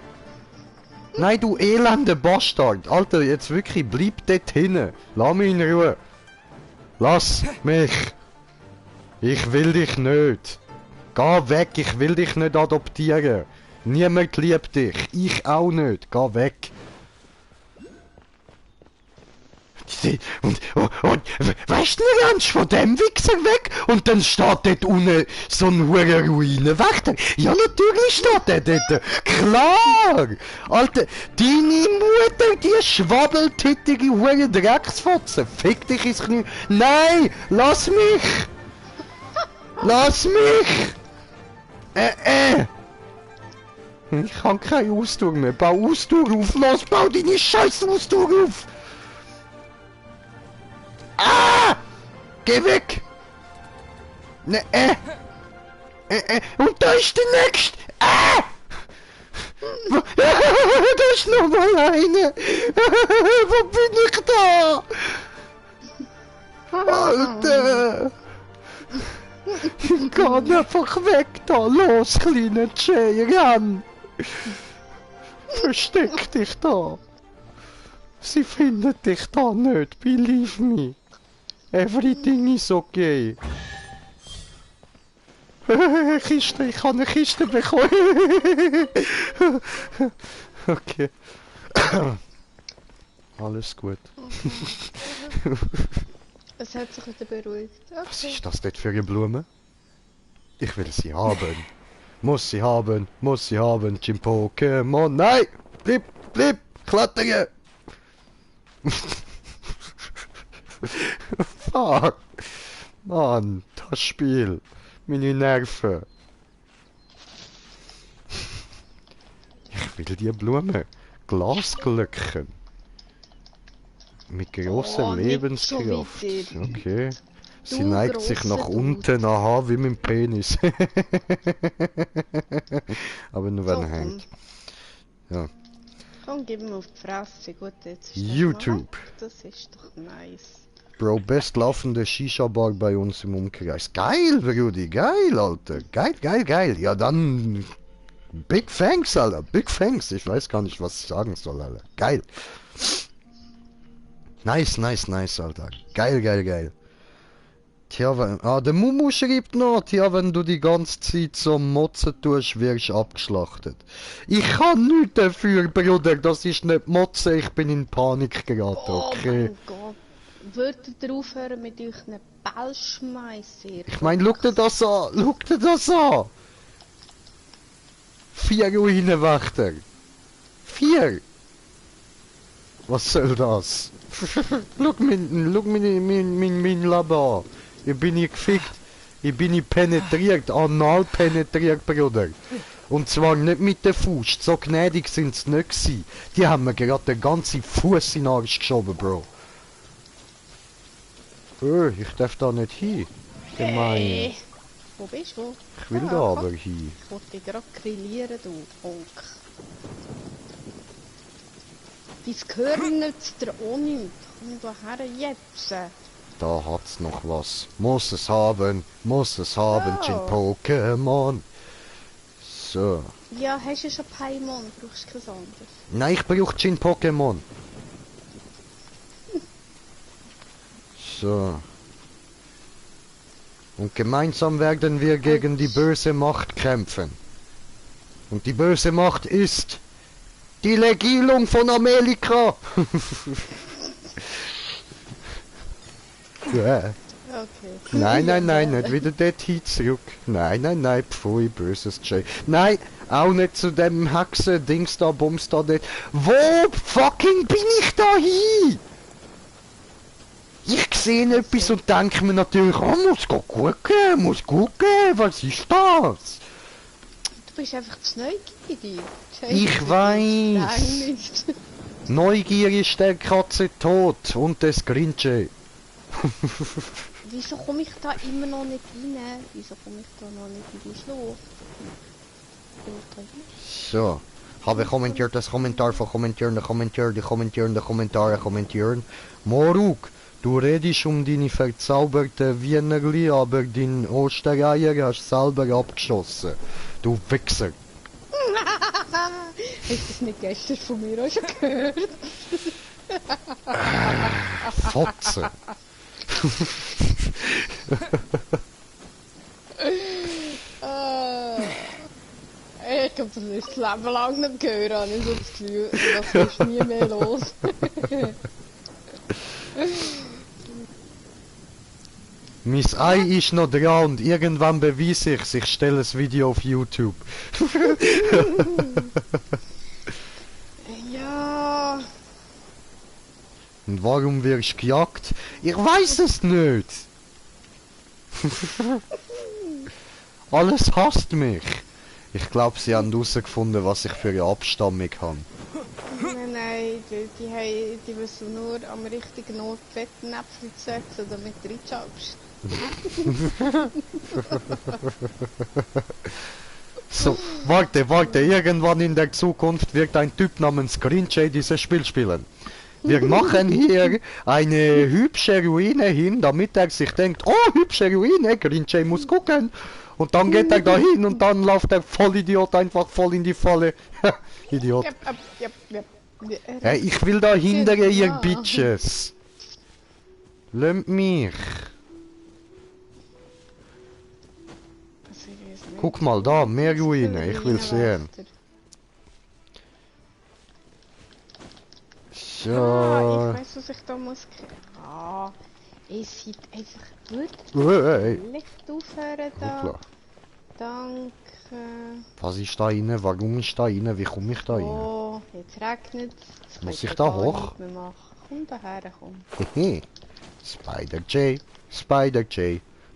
Nein, du elende Bastard! Alter, jetzt wirklich, bleib dort hinten! Lass mich in Ruhe! Lass mich! Ich will dich nicht! Geh weg, ich will dich nicht adoptieren! Niemand liebt dich! Ich auch nicht! Geh weg! Und weißt du ganz von dem Wichser weg? Und dann steht dort unten so ein hoher Ruinenwächter. Ja, natürlich steht der dort. Klar! Alter, deine Mutter, die schwabbeltittige hure Drecksfotze. Fick dich ins Knie. Nein! Lass mich! Lass mich! Ich habe keine Ausdauer mehr. Bau Ausdauer auf. Los, bau deine scheiß Ausdauer auf! Ah! Geh weg! Ne, und da ist der nächste! Ah! Da ist noch mal einer! Wo bin ich da? Alter! Geh einfach weg da! Los, kleiner Jay, renn! Versteck dich da! Sie findet dich da nicht, believe me! Everything is okay. Kiste, ich habe eine Kiste bekommen. Okay. Alles gut. Es hat sich wieder beruhigt. Okay. Was ist das dort für eine Blume? Ich will sie haben. Muss sie haben, Jim Pokémon. Nein! Bleib! Klettern! Fuck! Mann, das Spiel. Meine Nerven. Ich will die Blume. Glasglöckchen. Mit grosser Lebenskraft. Okay. Sie neigt sich nach unten, aha, wie mein Penis. Aber nur wenn er hängt. Ja. Komm, gib mir auf die Fresse. Gut, jetzt ist YouTube. Das ist doch nice. Bro, bestlaufende Shisha-Bar bei uns im Umkreis. Geil, Brudi, geil, Alter. Geil. Ja, dann... Big thanks, Alter. Big thanks. Ich weiß gar nicht, was ich sagen soll, Alter. Geil. Nice, Alter. Geil. Tja, wenn... Ah, der Mumu schreibt noch, tja, wenn du die ganze Zeit so motzen tust, wirst du abgeschlachtet. Ich kann nichts dafür, Bruder. Das ist nicht motzen, ich bin in Panik geraten, okay? Oh mein Gott. Würdet ihr aufhören mit euch einen Ball schmeißen? Ich mein, schau dir das an! 4 Ruinenwächter! 4! Was soll das? Schau mein Leben an! Ich bin hier gefickt! Ich bin hier penetriert, anal penetriert, Bruder! Und zwar nicht mit der Faust, so gnädig sind sie nicht gewesen. Die haben mir gerade den ganzen Fuß in den Arsch geschoben, Bro! Ich darf da nicht hin. Gemein. Wo bist du? Ich will da aber hin. Ich wollte dich gerade grillieren, du Onk. Dein Gehirn nützt dir auch nichts. Komm da her jetzt. Da hat's noch was. Muss es haben, Ja. Jin Pokémon. So. Ja, hast du schon Paimon? Brauchst du kein anderes? Nein, ich brauche Jin Pokémon. So. Und gemeinsam werden wir gegen die böse Macht kämpfen. Und die böse Macht ist die Regierung von Amerika. Ja. Okay. Nein, nicht wieder dorthin zurück. Nein, pfui, böses J. Nein, auch nicht zu dem Hexen-Dings da, Bums da dort. Wo fucking bin ich da hin? Ich sehe etwas und denke mir natürlich, oh, muss gucken, was ist das? Du bist einfach zu neugierig. Ich weiß. Nein, nicht. Neugier ist der Katze tot und das Grinche. Wieso komme ich da immer noch nicht rein? Wieso komme ich da noch nicht in die Schlaf? So, Habe kommentiert das Kommentar von Kommentierende, Kommentierende, Kommentierende, Kommentare, Kommentieren. Moruk, du redest um deine verzauberten Wienerli, aber dein Ostereier hast selber abgeschossen. Du Wichser. Hast du das nicht gestern von mir auch schon gehört? Fotze. Ich glaube, das ist das Leben lang nicht gehört, habe ich so das Gefühl. Das ist nie mehr los. Mein Ei ist noch dran und irgendwann beweise ich's. Ich stelle das Video auf YouTube. Ja. Und warum wirst du gejagt? Ich weiß es nicht. Alles hasst mich. Ich glaube, sie haben herausgefunden, was ich für eine Abstammung habe. Nein, die wissen nur am richtigen Ort Fettnäpfchen zu setzen, damit du reinschaust. So, warte, irgendwann in der Zukunft wird ein Typ namens Green Jay dieses Spiel spielen. Wir machen hier eine hübsche Ruine hin, damit er sich denkt, oh, hübsche Ruine, Green Jay muss gucken. Und dann geht er dahin und dann läuft der Vollidiot einfach voll in die Falle. Idiot. Yep. Hey, ich will da hinter ihr Ja. Bitches. Lämmt mich. Guck mal da, mehr Ruine, ich will sehen. Ich So. weiß, was ich da muss. Es sieht einfach gut. Hey. Licht aufhören da. Hoppla. Danke. Was ist da rein? Warum ist da rein? Wie komme ich da rein? Oh, jetzt regnet es. Muss ich da hoch? Komm daher, komm. Hehe. Spider J,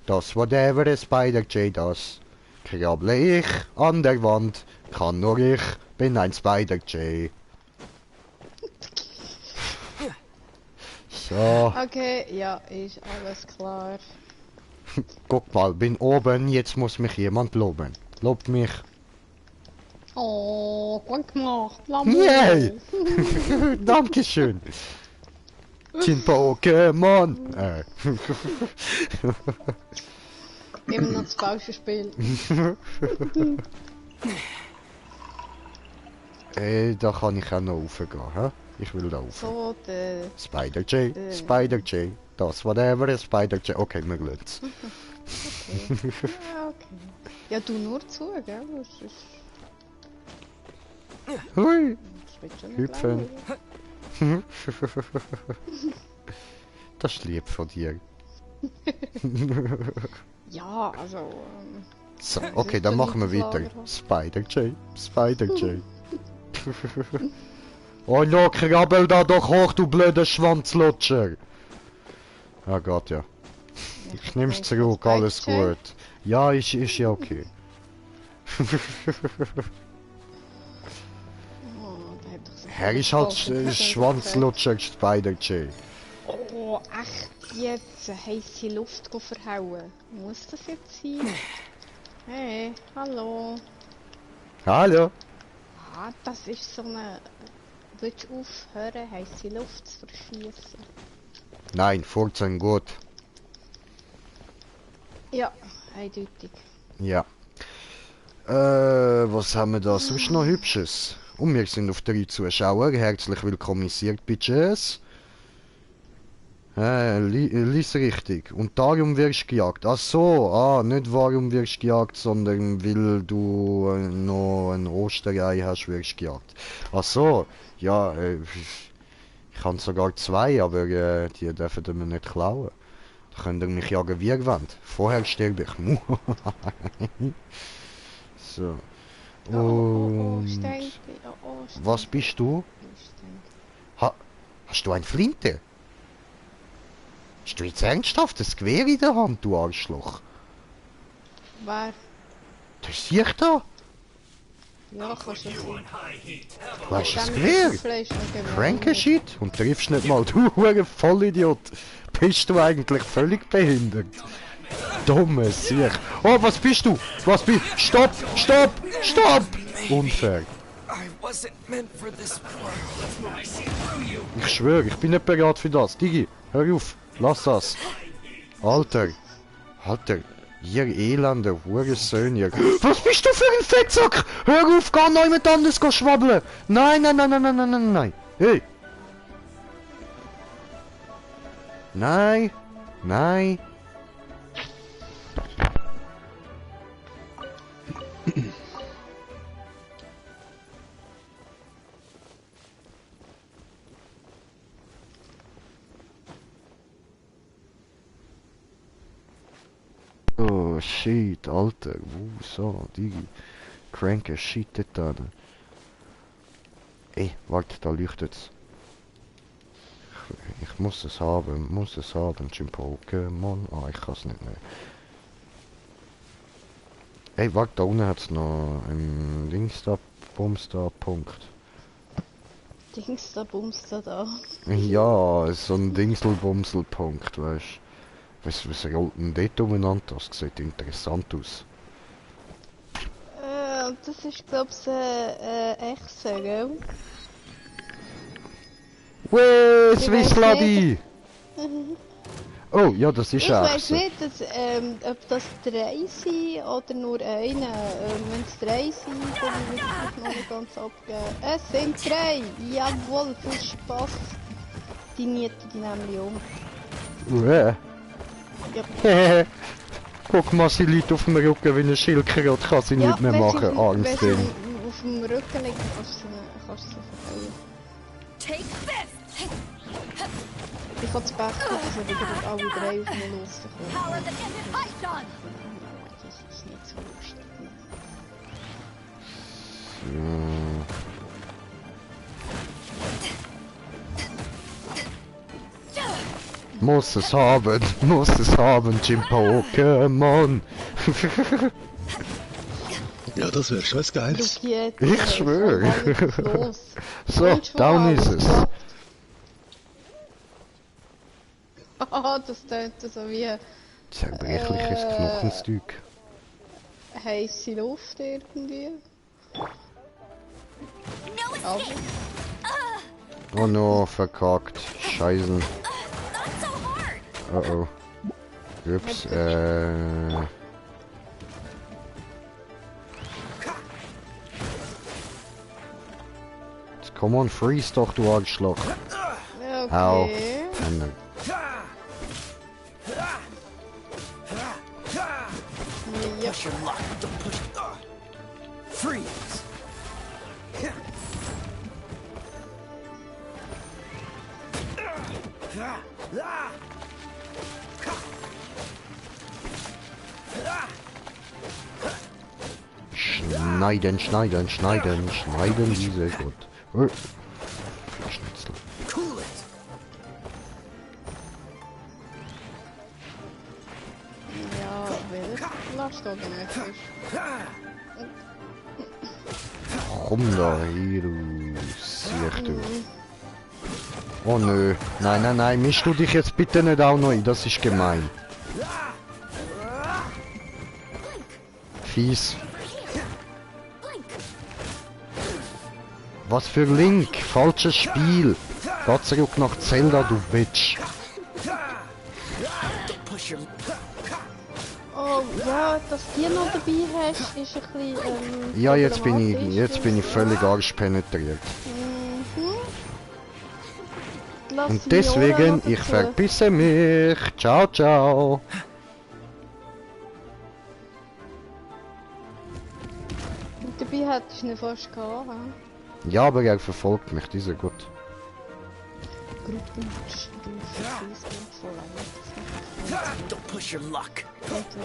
das whatever a Spider J does. Krabble ich an der Wand, kann nur ich, bin ein Spider J. So, Okay, ja, ist alles klar. guck mal, bin oben, jetzt muss mich jemand loben. Lobt mich. Oh, gut gemacht. Yay! Dankeschön. Tin Pokémon. Immer noch das falsche Spiel. Da kann ich auch noch raufgehen, hä? Ich will da rauf. So, der... Spider J, das whatever a Spider J. Okay, wir lassen Okay. Ja, okay. Ja, du nur zu, gell? Das ist... Hui. Das wird schon nicht Hüpfen. langweilig. Das ist lieb von dir. Ja, also... So, Das okay, ist dann doch machen wir nicht weiter. das Spider J. Oh no, krabbel da doch hoch, du blöder Schwanzlutscher. Ah Gott, ja. Ich nehm's zurück, alles gut. Ja, ist ja okay. Oh, der hat doch so Er ist halt Schwanzlutscher Spider J. Oh, echt jetzt? Heisse Luft verhauen. Muss das jetzt sein? Hey, hallo. Hallo. Ah, das ist so eine... Willst du aufhören, heisse Luft zu verschießen? Nein, Furzen gut. Ja, eindeutig. Ja. Was haben wir da sonst noch Hübsches? Und wir sind auf 3 Zuschauer. Herzlich willkommeniert, Bitches. Lies richtig. Und darum wirst du gejagt. Ach so, nicht warum wirst du gejagt, sondern weil du noch ein Osterei hast, wirst du gejagt. Ach so, ja, ich habe sogar 2, aber die dürfen mir nicht klauen. Da könnt ihr mich jagen wie ihr wollt. Vorher sterbe ich. So. Und Stein. was bist du? Hast du ein Flinte? Hast du jetzt ernsthaft das Gewehr in der Hand, du Arschloch? Wer? Das sehe ich da. Ja, kannst du sehen. Du hast das Gewehr. Frankenshit und triffst nicht mal. Du Vollidiot. Bist du eigentlich völlig behindert? Dummes Sieg. Oh, was bist du? Was bist du? Stopp! Stopp! Stopp! Unfair. wasn't meant for this world. I see through you. Ich schwöre, ich bin nicht bereit für das. Digi, hör auf. Lass das. Alter. Alter. Ihr elender Hurensohn, ihr... Was bist du für ein Fettsack? Hör auf, geh noch jemand anderes schwabbeln. Nein, nein, nein, nein, nein, nein, nein, nein. Hey. Nein. Nein. Oh shit, Alter, wo so, Digi. Cranker shit dort an. Ey, warte, da leuchtet's. Ich muss es haben, Jim Pokémon. Ah, ich kann's nicht mehr. Ey, warte, da unten hat's noch ein Dings da, Bums da, Punkt. Dings da, Bums da. Ja, so ein Dingselbumselpunkt, weißt du. Was rollt denn dort umeinander? Das sieht interessant aus. Das ist, glaube ich, Echse, gell? Wee, Ich Swiss weiss Lady! Oh, ja, das ist Ich weiß Echse. nicht, ob das 3 sind oder nur eine. Wenn es 3 sind, dann würde ich das noch nicht ganz abgeben. Es sind 3! Jawohl, viel Spaß! Die nieten die nämlich um. Uäh. Ja. Hehehe. Guck mal, sie liegt auf dem Rücken wie ein Schildkröte, kann sie nicht mehr machen, armes wenn sie Ding. auf dem Rücken liegt, kannst du sie verfehlen. Take this! Ich habe das Pech, dass wir wieder alle 3 auf mich losgekommen. Power that ended Python! Das ist nicht so lustig. Muss es haben, Jim Pokémon. Ja, das wäre schon ein geiles. Ich schwöre. Los. So, Und schon down alles ist es. geklappt. Ah, das tönt so wie Zerbrechliches Knochenstück. heisse Luft irgendwie. Aber Oh no, verkackt. Scheißen. Not so hard! Oh oh. Ups, Jetzt komm on, freeze doch, du Arschloch. Au. okay. Hände. Ja. Push your luck. Don't push. Freeze. Schneiden, schneiden, schneiden, schneiden, diese Gott. Schnitzel. Cool it. Ja, weil lasst doch nicht. Komm da hier, du Siech, du. Oh nö. Nein, nein, nein, misch du dich jetzt bitte nicht auch noch ein, das ist gemein. Fies. Was für Link? Falsches Spiel. Geh zurück nach Zelda, du Bitch. Don't push your. Oh ja, dass du die noch dabei hast, ist ein bisschen. Ja, jetzt bin ich problematisch. völlig arschpenetriert. Mhm. Lass Und Viola deswegen, noch ich dazu. verpisse mich. Ciao, ciao. Und dabei hättest du ihn fast gehabt. He? Ja, aber er verfolgt mich, dieser Gott. Don't push your luck.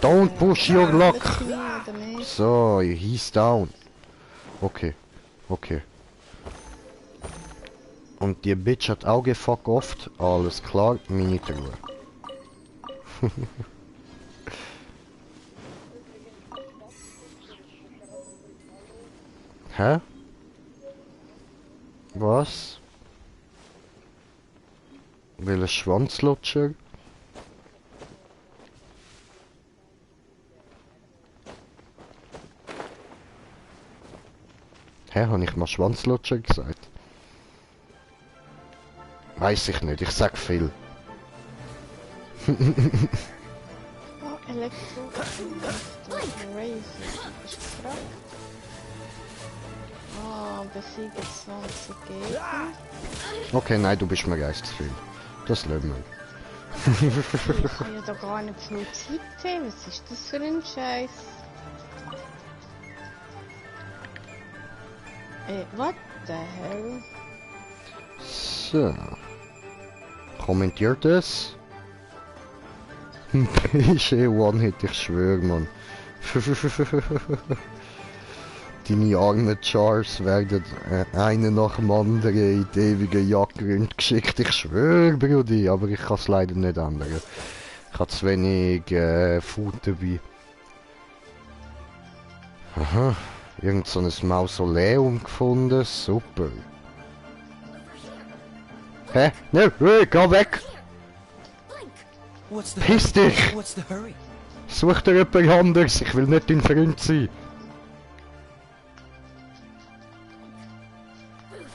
Don't push your luck. Oder nicht? So, he's down. Okay, okay. Und die Bitch hat auch gefuckt oft. Alles klar, Minute Ruhe. Hä? Was? Will ein Schwanzlutscher? Hä? Hä, habe ich mal Schwanzlutscher gesagt? Weiß ich nicht, ich sag viel. Oh, Elektro. Crazy. Ist gefragt. Ah, besiegen 20 Gegner. Okay, nein, du bist mir geist zu viel. Das lassen wir. Ich habe ja da gar nicht viel Zeit haben. Was ist das für ein Scheiß? What the hell? So. Kommentiert es? Ist One-Hit, ich schwöre, Mann. Deine armen Chars werden einen nach dem anderen in die ewige Jagdgründe geschickt. Ich schwöre, Brudi, aber ich kann es leider nicht ändern. Ich habe zu wenig Food dabei. Aha, irgend so ein Mausoleum gefunden, super. Hä? Ne, hey, geh weg! What's the Piss dich! What's the hurry? Such dir jemand anderes, ich will nicht dein Freund sein.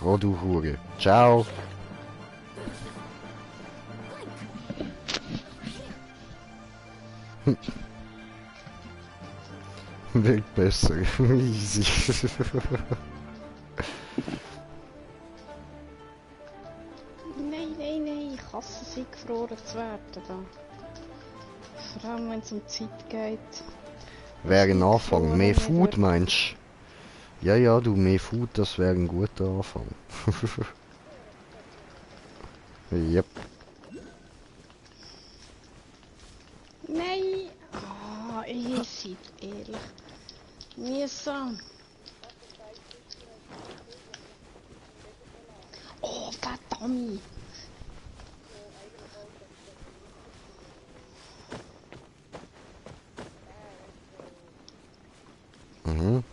Oh du Hure. Ciao. Wird besser. Easy. Nein, nein, nein, ich hasse es, eingefroren zu werden. Da. Vor allem, wenn es um Zeit geht. Wäre ein Anfang. Mehr Food meinst du? Ja, ja, du, mehr Food, das wäre ein guter Anfang. Yep. Nein! Ah, ihr seid ehrlich. Mühsam. Oh, verdammt! Mhm.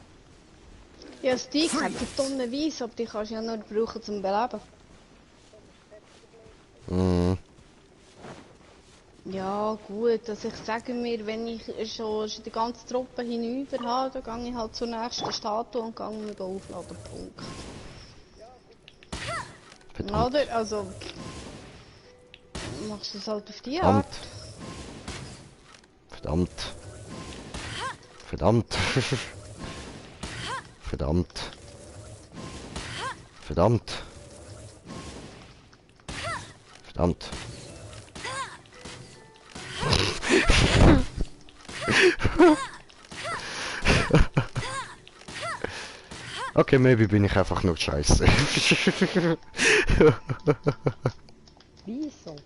Ja, Stick hat die tonnenweise, aber die kannst du ja nur brauchen zum Beleben. Mhm. Ja, gut, also ich sage mir, wenn ich schon die ganze Truppe hinüber habe, dann gehe ich halt zur nächsten Statue und gehe mir aufladen. Punkt. Verdammt. Oder? Also. Machst du es halt auf die Art. Verdammt. Verdammt. Verdammt. Verdammt. Verdammt. Okay, maybe bin ich einfach nur scheiße. Wieso?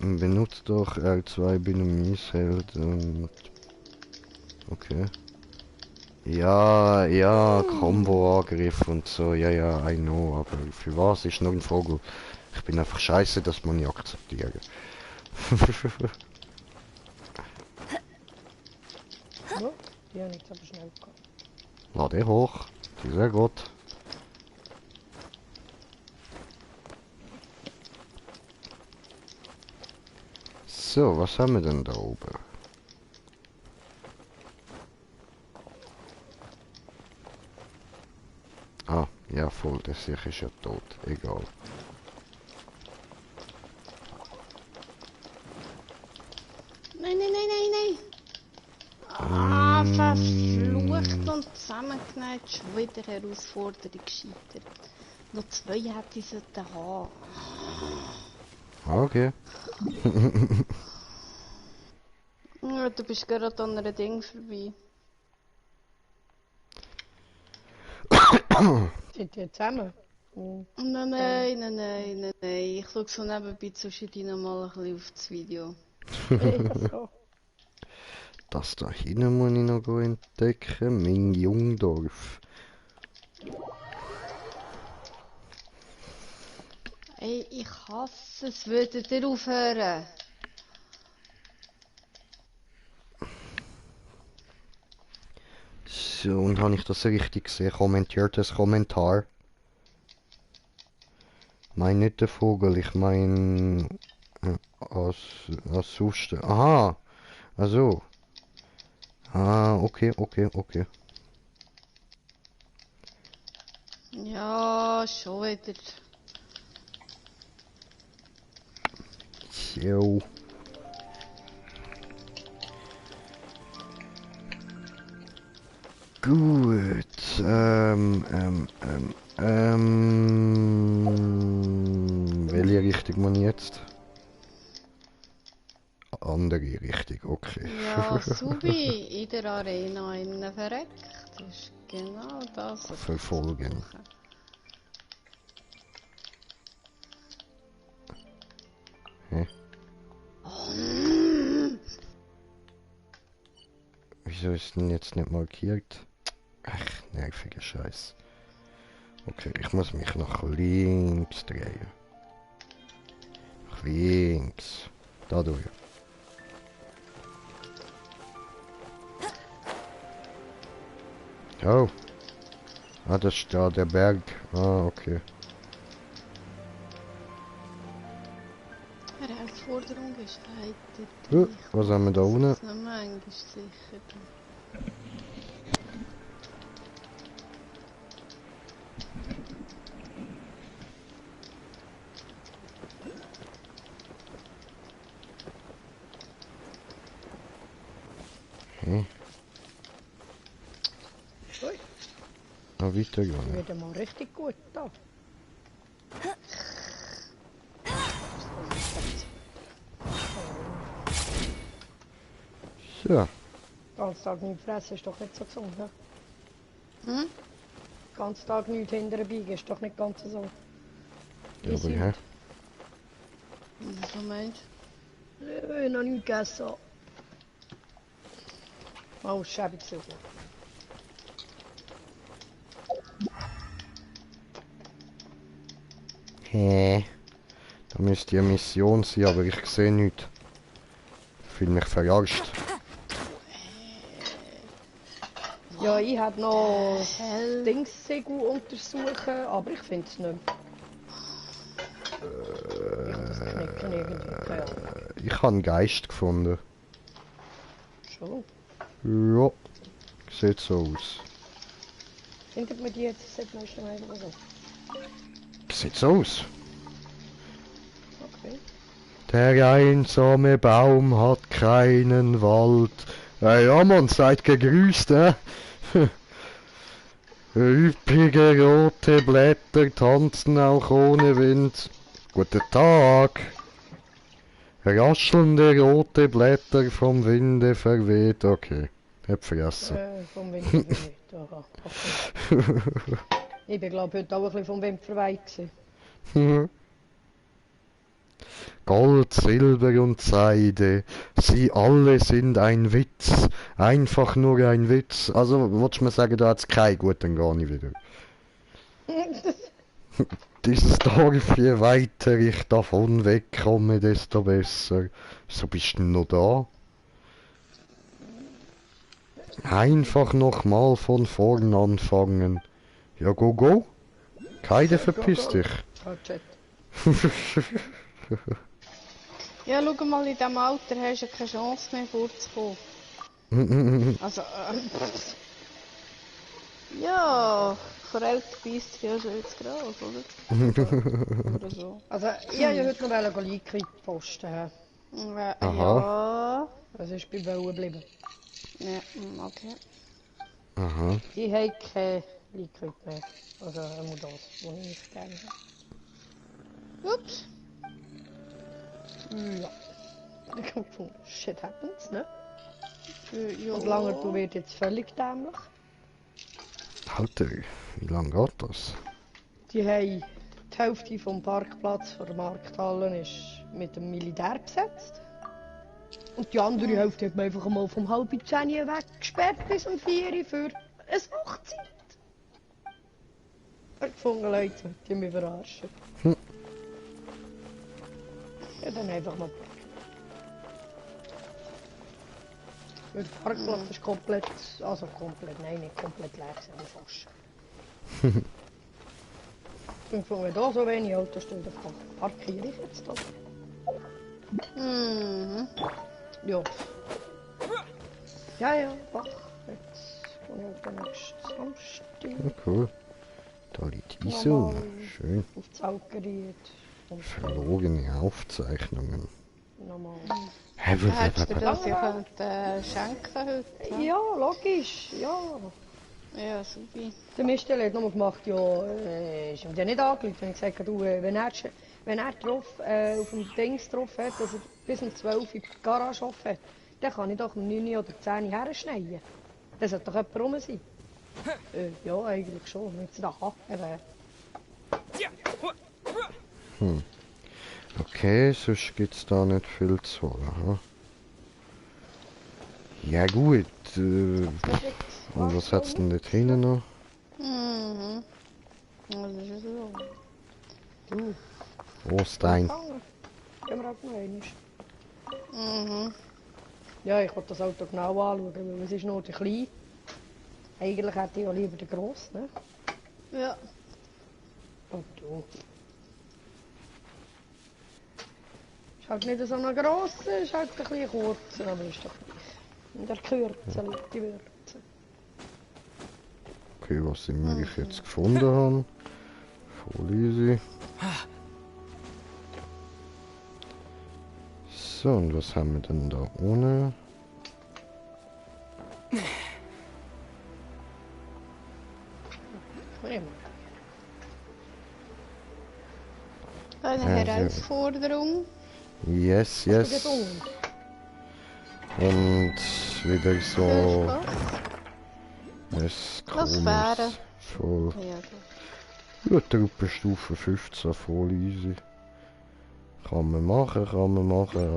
Benutzt doch R2 bei einem Misheld und... Okay. Ja, ja, Combo-Angriff und so, ja, ja, I know, aber für was ist nur ein Vogel? Ich bin einfach scheiße, das muss ich akzeptieren. Ja, die haben jetzt aber schnell gehabt. Lade hoch, sehr gut. So, was haben wir denn da oben? Ah, ja voll, der Sieg ist ja tot, egal. Nein, nein, nein, nein, nein! Ah, verflucht und zusammengenäht, schon wieder Herausforderung gescheitert. Noch 2 hätte ich sollten haben. Okay. Ja, du bist gerade an einem Ding vorbei. Sind die zusammen? Nein, nein, nein, nein, nein, nein. Ich schaue so nebenbei zwischendurch noch mal ein bisschen auf das Video. Ja, so. Das da hinten muss ich noch entdecken, mein Jungdorf. Ey, ich hasse es. Würdet ihr aufhören? So, und habe ich das richtig gesehen? Kommentiert das Kommentar. Ich meine nicht der Vogel, ich meine als sonst. Aha! Also. Ah, okay, okay, okay. Ja, schon wieder. Jo. Gut. Welche Richtung muss ich jetzt? Andere Richtung, okay. Ja, Subi in der Arena innen verreckt. Das ist genau das. was ich Verfolgen. mache. Hä? Oh, Wieso ist denn jetzt nicht markiert? Ach, nerviger Scheiß. Okay, ich muss mich nach links drehen. Nach links. Dadurch. Oh. Ah, das ist da der Berg. Ah, okay. Herausforderung ist weiter. Was haben wir da unten? Das ist noch manchmal sicher. Hm. Ui, Noch weiter gehen. wird mal richtig gut da. Ja. Ganz Tag nichts fressen ist doch nicht so gesund, ne? Hm? Ganz Tag nichts hinterher biegen ist doch nicht ganz so. Ja, aber hä? Was meinst Noch nicht gegessen. Oh, schäbig so. Hä? Da müsste ja Mission sein, aber ich sehe nichts. Ich fühle mich verarscht. Ja, ich hätte noch Hell. Dingssegel untersuchen, aber ich finde es nicht mehr. Ich habe das Knicken irgendwie, keine Ahnung. Ich habe einen Geist gefunden. Schon. Ja. Sieht so aus. Findet man die jetzt seit meisten Mal oder so? Sieht so aus. Okay. Der einsame Baum hat keinen Wald. Ja, man, seid gegrüßt, Üppige rote Blätter tanzen auch ohne Wind. Guten Tag. Raschelnde rote Blätter vom Winde verweht. Okay, hab vergessen. Vom Wind verweiht. Aha, okay. Ich bin glaube heute auch ein bisschen vom Wind verweiht gewesen. Gold, Silber und Seide, sie alle sind ein Witz, einfach nur ein Witz. Also, würdest du mir sagen, da hat's kein gut, dann gar nicht wieder. Dieses Dorf, je weiter ich davon wegkomme, desto besser. So bist du noch da? Einfach nochmal von vorn anfangen. Ja, go, go. Keine verpiss dich. Ah, Chat. Ja, schau mal, in diesem Alter hast du ja keine Chance mehr vorzukommen. Also, ja, Forelle beißt ja schon jetzt groß, oder? Oder so. Also, ich wollte ja heute noch Liquid posten. Ja. Aha. Es ist bei Wollen geblieben. Ja, okay. Aha. Ich habe kein Liquid mehr. Also, nur das, was ich nicht gerne habe. Ups. Ja. Ich habe gefunden, shit happens, ne? Ja. Und lange du wird jetzt völlig dämlich. Alter, wie lange geht das? Die haben die Hälfte vom Parkplatz vor der Markthalle ist mit dem Militär besetzt. Und die andere Hälfte hat man einfach mal vom 9:30 weggesperrt bis um 4 Uhr für eine Hochzeit. Ich habe gefunden, Leute, die mich verarschen. Ja, dann einfach mal weg. Der Parkplatz ist komplett, also komplett, nein, nicht komplett leer, sondern fast. Ich finde, da so wenig Autos stehen, dann parkiere ich jetzt da. Mhm. Ja. Ja, ja, doch. Jetzt kommen wir auf den nächsten Samstag. Ja, cool. Da liegt Isu. Nochmal. Schön. Auf das Algeriet. Und Verlogene Aufzeichnungen. nochmal. Hättest du das ja können, schenken heute? Ja, logisch, ja. Ja, super. Der Mister hat nochmal gemacht, ja, ist ihm dann nicht angerufen. Ich habe gesagt, du, wenn er drauf, auf dem Dings drauf hat, dass er bis um 12 Uhr in die Garage offen hat, dann kann ich doch um 9 Uhr oder 10 Uhr herschneiden. Das sollte doch jemand rum sein. Ja, eigentlich schon. Jetzt da, eben. Okay, sonst gibt's da nicht viel zu holen. Hm? Ja gut. Und was hat's denn dort hinten noch? Mhm. Das ist ja so. Du, Oh, Stein. gehen wir halt noch einmal. Mhm. Ja, ich wollte das Auto genau anschauen, weil es ist nur der klein. Eigentlich hätte ich ja lieber den grossen, ne? Ja. Und du. Ist halt nicht so ein grosser, ist halt ein bisschen kurzer, aber ist doch gleich. In der Kürze liegt die Würze. Okay, was immer ich jetzt gefunden habe. Voll easy. So, und was haben wir denn da ohne? Eine Ja, Herausforderung. Yes, Hast du yes. gedungen? Und wieder Viel so Spaß. es Das wäre. voll. Ja, Ja, Truppenstufe 15, voll easy. Kann man machen,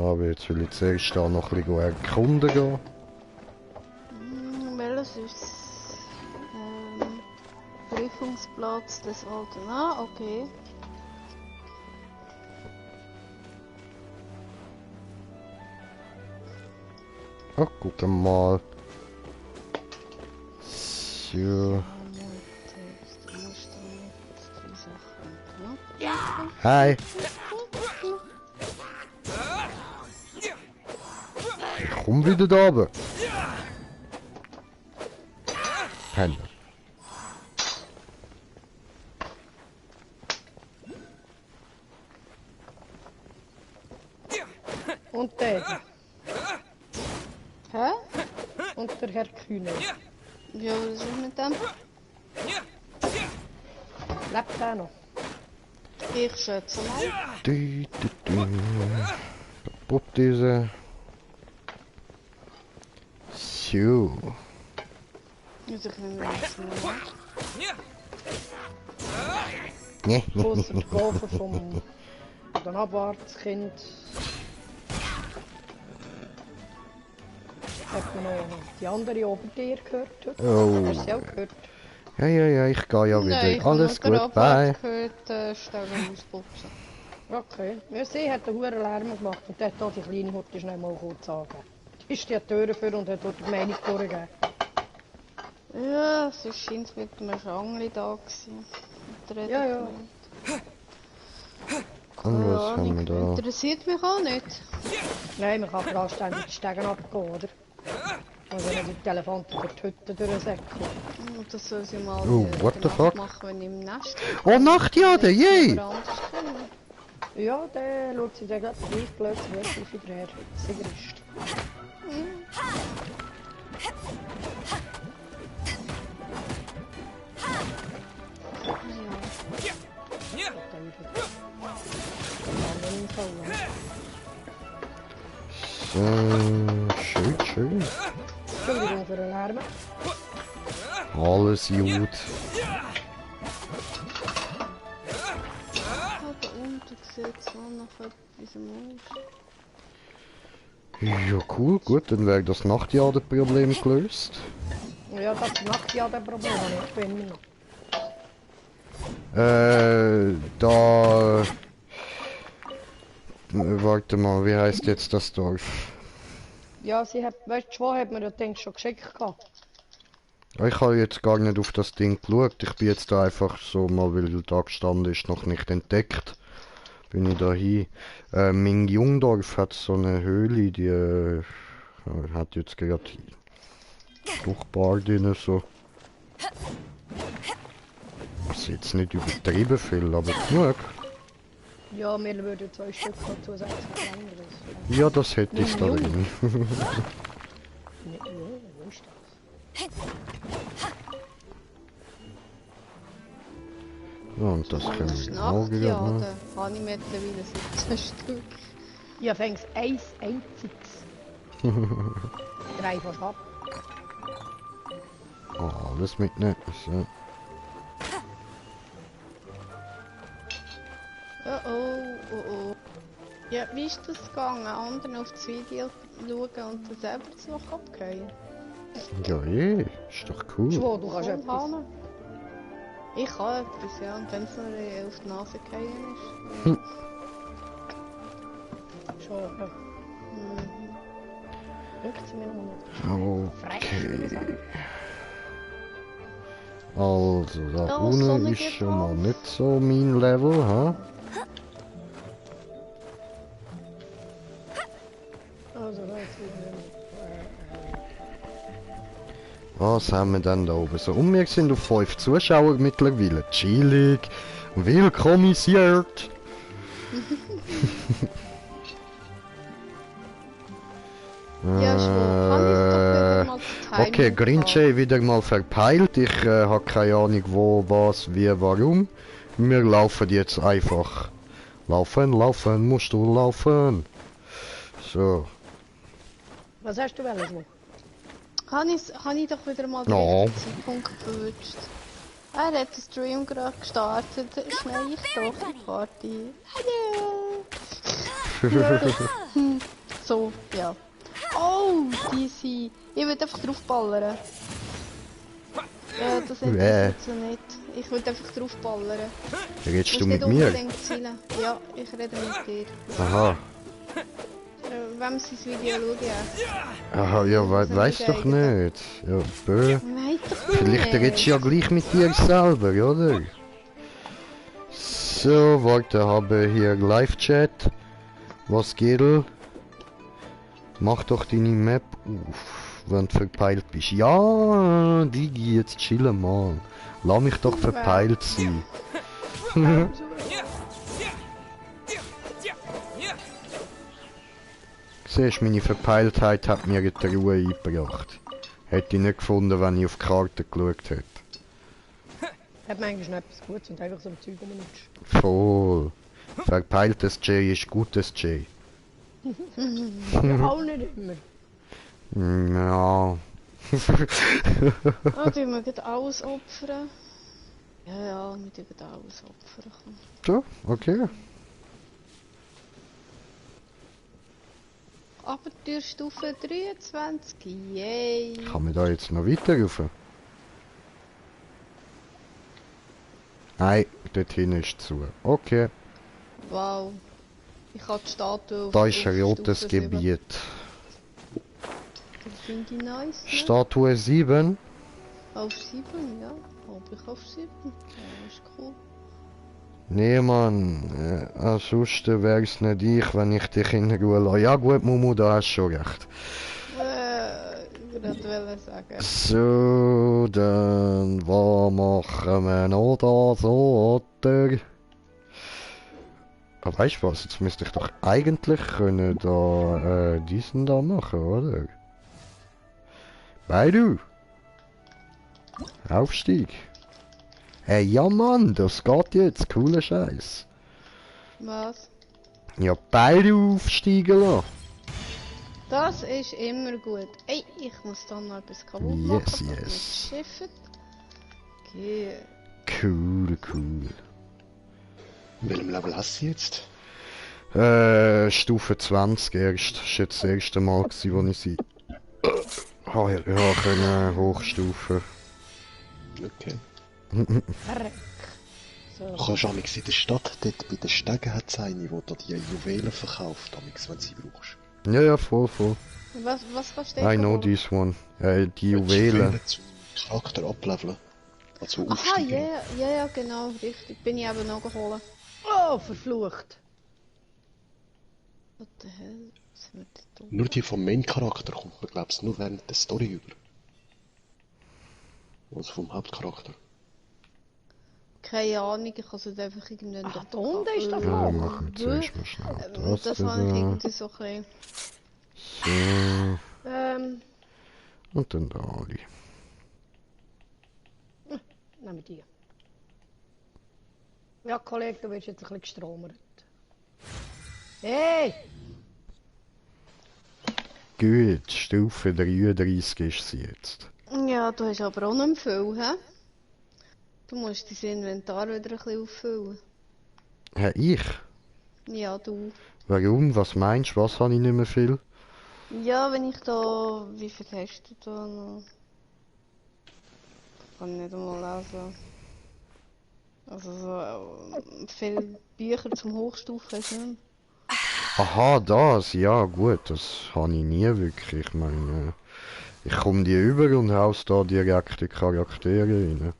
aber jetzt will ich zuerst da noch ein bisschen erkunden gehen. welches ist Prüfungsplatz des Alten? Ah, okay. Ach, guck mal. So. Hi. Ich komm wieder da oben. Penner. Und der. Hä? Und der Herr Kühner. Ja, was ist mit dem? Lebt der noch? Ich schätze mal. Kaputt diese. So. Also ich nehme das mal. Ne, Großer Verkaufer vom den Abwartskind. Hat man noch die andere Obertier gehört heute? Oh. Hast du sie auch gehört? Ja, ich gehe ja wieder. Nein, ich Alles habe nur gut, bye. gehört, Stellen auspupsen. Okay. Ja, sie hat einen hohen Lärm gemacht und dort hat die kleine Hutte schnell mal kurz sagen. Die ist die Tür für und hat dort die Meinung vorgegeben. Ja, sonst scheint es mit einem Schangli da gewesen. Ja, ja. Und was haben wir da? Interessiert mich auch nicht. Nein, man kann anständig die Stegen abgehen, oder? Und wenn die Elefanten durch die Hütte durchsäckeln. Und das soll sie mal Oh, what the danach fuck? machen, wenn ich im Nest Oh, Nachtjade, yay! Jemand anders können. Ja, dann schaut sie dann gleich plötzlich wirklich wieder her. Sigrist. So, schön. Entschuldigung für den Lärm. Alles gut. Da unten sieht es auch noch etwas aus. Ja, cool, gut, dann wäre das Nachtjade-Problem gelöst. Ja, das macht ja das Problem nicht. Ich bin immer noch. Da... Warte mal, wie heißt jetzt das Dorf? Ja, sie hat, weißt du, Schwan hat mir das Ding schon geschickt gehabt. Ich habe jetzt gar nicht auf das Ding geschaut. Ich bin jetzt da einfach so mal, weil da gestanden ist, noch nicht entdeckt. Bin ich da hin. Mein Jungdorf hat so eine Höhle, die hat jetzt gerade Doch bald drin so. Das ist jetzt nicht übertrieben viel, aber genug. Ja, wir würden 2 Stück noch zusätzlich länger. Ja, das hätte ich da drin. Wo ist das? Ja, und das können wir auch wieder Nachtjagen machen. habe ich mittlerweile 17 Stück. Ich fängt eins einziges. 3 fast ab. Oh, alles mitnehmen. So. Oh. Ja, wie ist das gegangen? Anderen auf das Video schauen und dann selber das noch abgehen? Ja, ist doch cool. Schwo, du kannst etwas. Hanne? Ich kann etwas, ja. Und wenn es nur auf die Nase gefallen ist. Schon, ja. Mhm. Rückt sie mir noch nicht. Okay. Also, da Oh, unten Sonne ist geht schon mal auf. nicht so mein Level, ha? Also, da ist wieder. Was haben wir denn da oben? So, und wir sind auf 5 Zuschauer mittlerweile. Chillig. Willkommisiert. Ja, schon. Kann ich doch wieder mal das Okay, Timing Grinche wieder mal verpeilt. Ich habe keine Ahnung wo, was, wie, warum. Wir laufen jetzt einfach. Laufen, musst du laufen. So. Was hast du wollen, Schwo? Habe ich doch wieder mal den Ja. richtigen Zeitpunkt verwünscht. Er hat den Stream gerade gestartet. Schnell ich doch die Party. Hallo! So, ja. Oh, die. Ich will einfach draufballern. Ja, das interessiert sie nicht. Ich will einfach draufballern. Redest du Muss mit nicht mir? unbedingt zielen. Ja, ich rede mit dir. Aha. Wem sein Video schaut, ja. Aha, ja, weiß doch nicht. Ja, bö. Weiß doch nicht. Vielleicht redest du ja gleich mit dir selber, oder? So, warte, habe hier Live-Chat. Was geht? Mach doch deine Map auf, wenn du verpeilt bist. Ja, Digi, jetzt chillen mal. Lass mich doch verpeilt sein. Siehst, meine Verpeiltheit hat mir die Ruhe eingebracht. Hätte ich nicht gefunden, wenn ich auf die Karte geschaut hätte. Hat manchmal noch etwas Gutes und einfach so ein Zeug rumlutscht. Voll. Verpeiltes J ist gutes J. Ja, auch nicht immer. Ja. Ah, tun wir gleich alles opfern? Ja, wir tun gleich alles opfern. Komm. So, okay. Aber durch Stufe 23, yay! Kann man da jetzt noch weiter rauf? Nein, dort hinten ist zu. Okay, Wow. Ich habe die Statue auf da ist ein auf rotes Stufe 7. Gebiet. Das finde ich nice. Ne? Statue 7. Auf 7, ja. Hab ich auf 7. Ja, ist cool. Nee, Mann. Ansonsten wär's nicht ich, wenn ich dich in Ruhe lasse. Ja gut, Mumu, da hast du schon recht. Ich wollte sagen. So, dann was machen wir noch da so, oder? Aber weißt du was, jetzt müsste ich doch eigentlich können da diesen da machen, oder? Beidu! Aufstieg! Hey, ja Mann, das geht jetzt, cooler Scheiß. Was? Ja, beide aufsteigen lassen. Das ist immer gut. Ey, ich muss dann noch etwas kaputt Yes, machen, das yes. nicht schifft. Okay. Cool, cool. In welchem Level hast du jetzt? Stufe 20 erst. Das war jetzt das erste Mal, gewesen, wo ich sie können hochstufen. Okay. Verreck. So. Du kannst amigs in der Stadt, dort bei den Stegen hat es eine, die da die Juwelen verkauft, amigs, wenn du sie brauchst. Ja, voll. Was kannst du I know holen? this one. Die Wenn du Juwelen. zum Charakter ableveln. Also Aha, aufsteigen. ja, genau, richtig. Bin ich eben noch geholt. Oh, verflucht. What the hell? Was sind wir denn da? Nur die vom Main-Charakter kommt man, glaubst du, nur während der Story über. Also vom Hauptcharakter. Keine Ahnung, ich habe es einfach irgendwann Ach, da unten ist das Ja, Loch. machen wir zuerst mal schnell das Das habe ich wieder. irgendwie so ein bisschen... So. Ähm, Und dann da alle. nehmen wir die. Ja, Kollege, du wirst jetzt ein bisschen gestromert. Hey! Gut, Stufe 33 ist sie jetzt. Ja, du hast aber auch nicht mehr viel, hä? Du musst dein Inventar wieder ein bisschen auffüllen. Hä, ich? Ja, du. Warum? Was meinst du? Was habe ich nicht mehr viel? Ja, wenn ich da... Wie viel hast du da noch? Kann ich nicht einmal lesen. Also so... viele Bücher zum Hochstufen hast du nicht mehr. Aha, das, ja gut, das habe ich nie wirklich. Ich meine, ich komme die über und haus da direkt die Charaktere rein.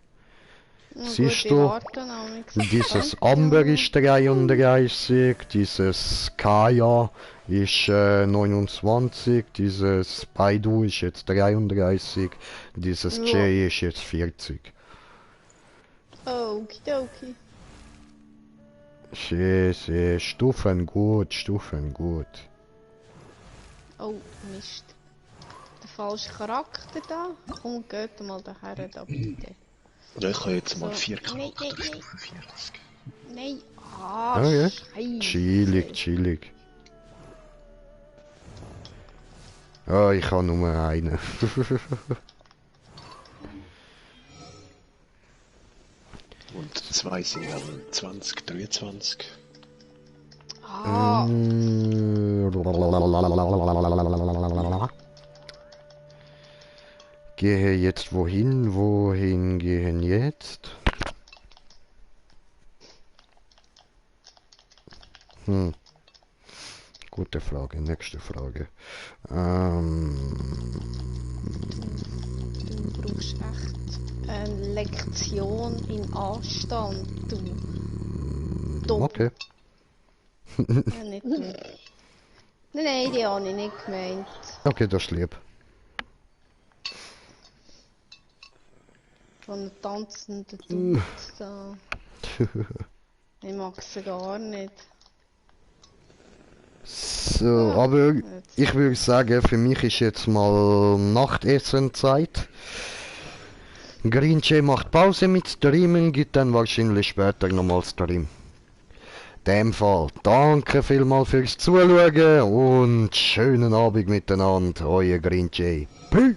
Ja, Siehst gut, du, die warten auch nichts. dieses Amber ist 33, dieses Kaya ist 29, dieses Baidu ist jetzt 33, dieses Ja. Jay ist jetzt 40. Okidoki. Stufen gut, Stufen gut. Oh, Mist. Der falsche Charakter da. Komm, geht mal daher da bitte. Oder ich habe jetzt mal So. 4 Nein, Charakter, nein, Stufe 40. Nein. Ah, Okay. Scheiße. Chillig, chillig. Ah, ich habe nur einen. Und 2 sind dann 20, 23. Ah, Gehe jetzt wohin? Wohin gehen jetzt? Gute Frage, nächste Frage. du brauchst echt eine Lektion in Anstand, du. Dumm. Okay. Ja, nicht du. Nein, die habe ich nicht gemeint. Okay, das ist lieb. Von einem tanzenden Dude da. Ich mag sie gar nicht. So, aber ich würde sagen, für mich ist jetzt mal Nachtessenzeit. Grinche macht Pause mit Streamen, gibt dann wahrscheinlich später nochmal Stream. In dem Fall, danke vielmals fürs Zuschauen und schönen Abend miteinander, euer Grinche. Peace!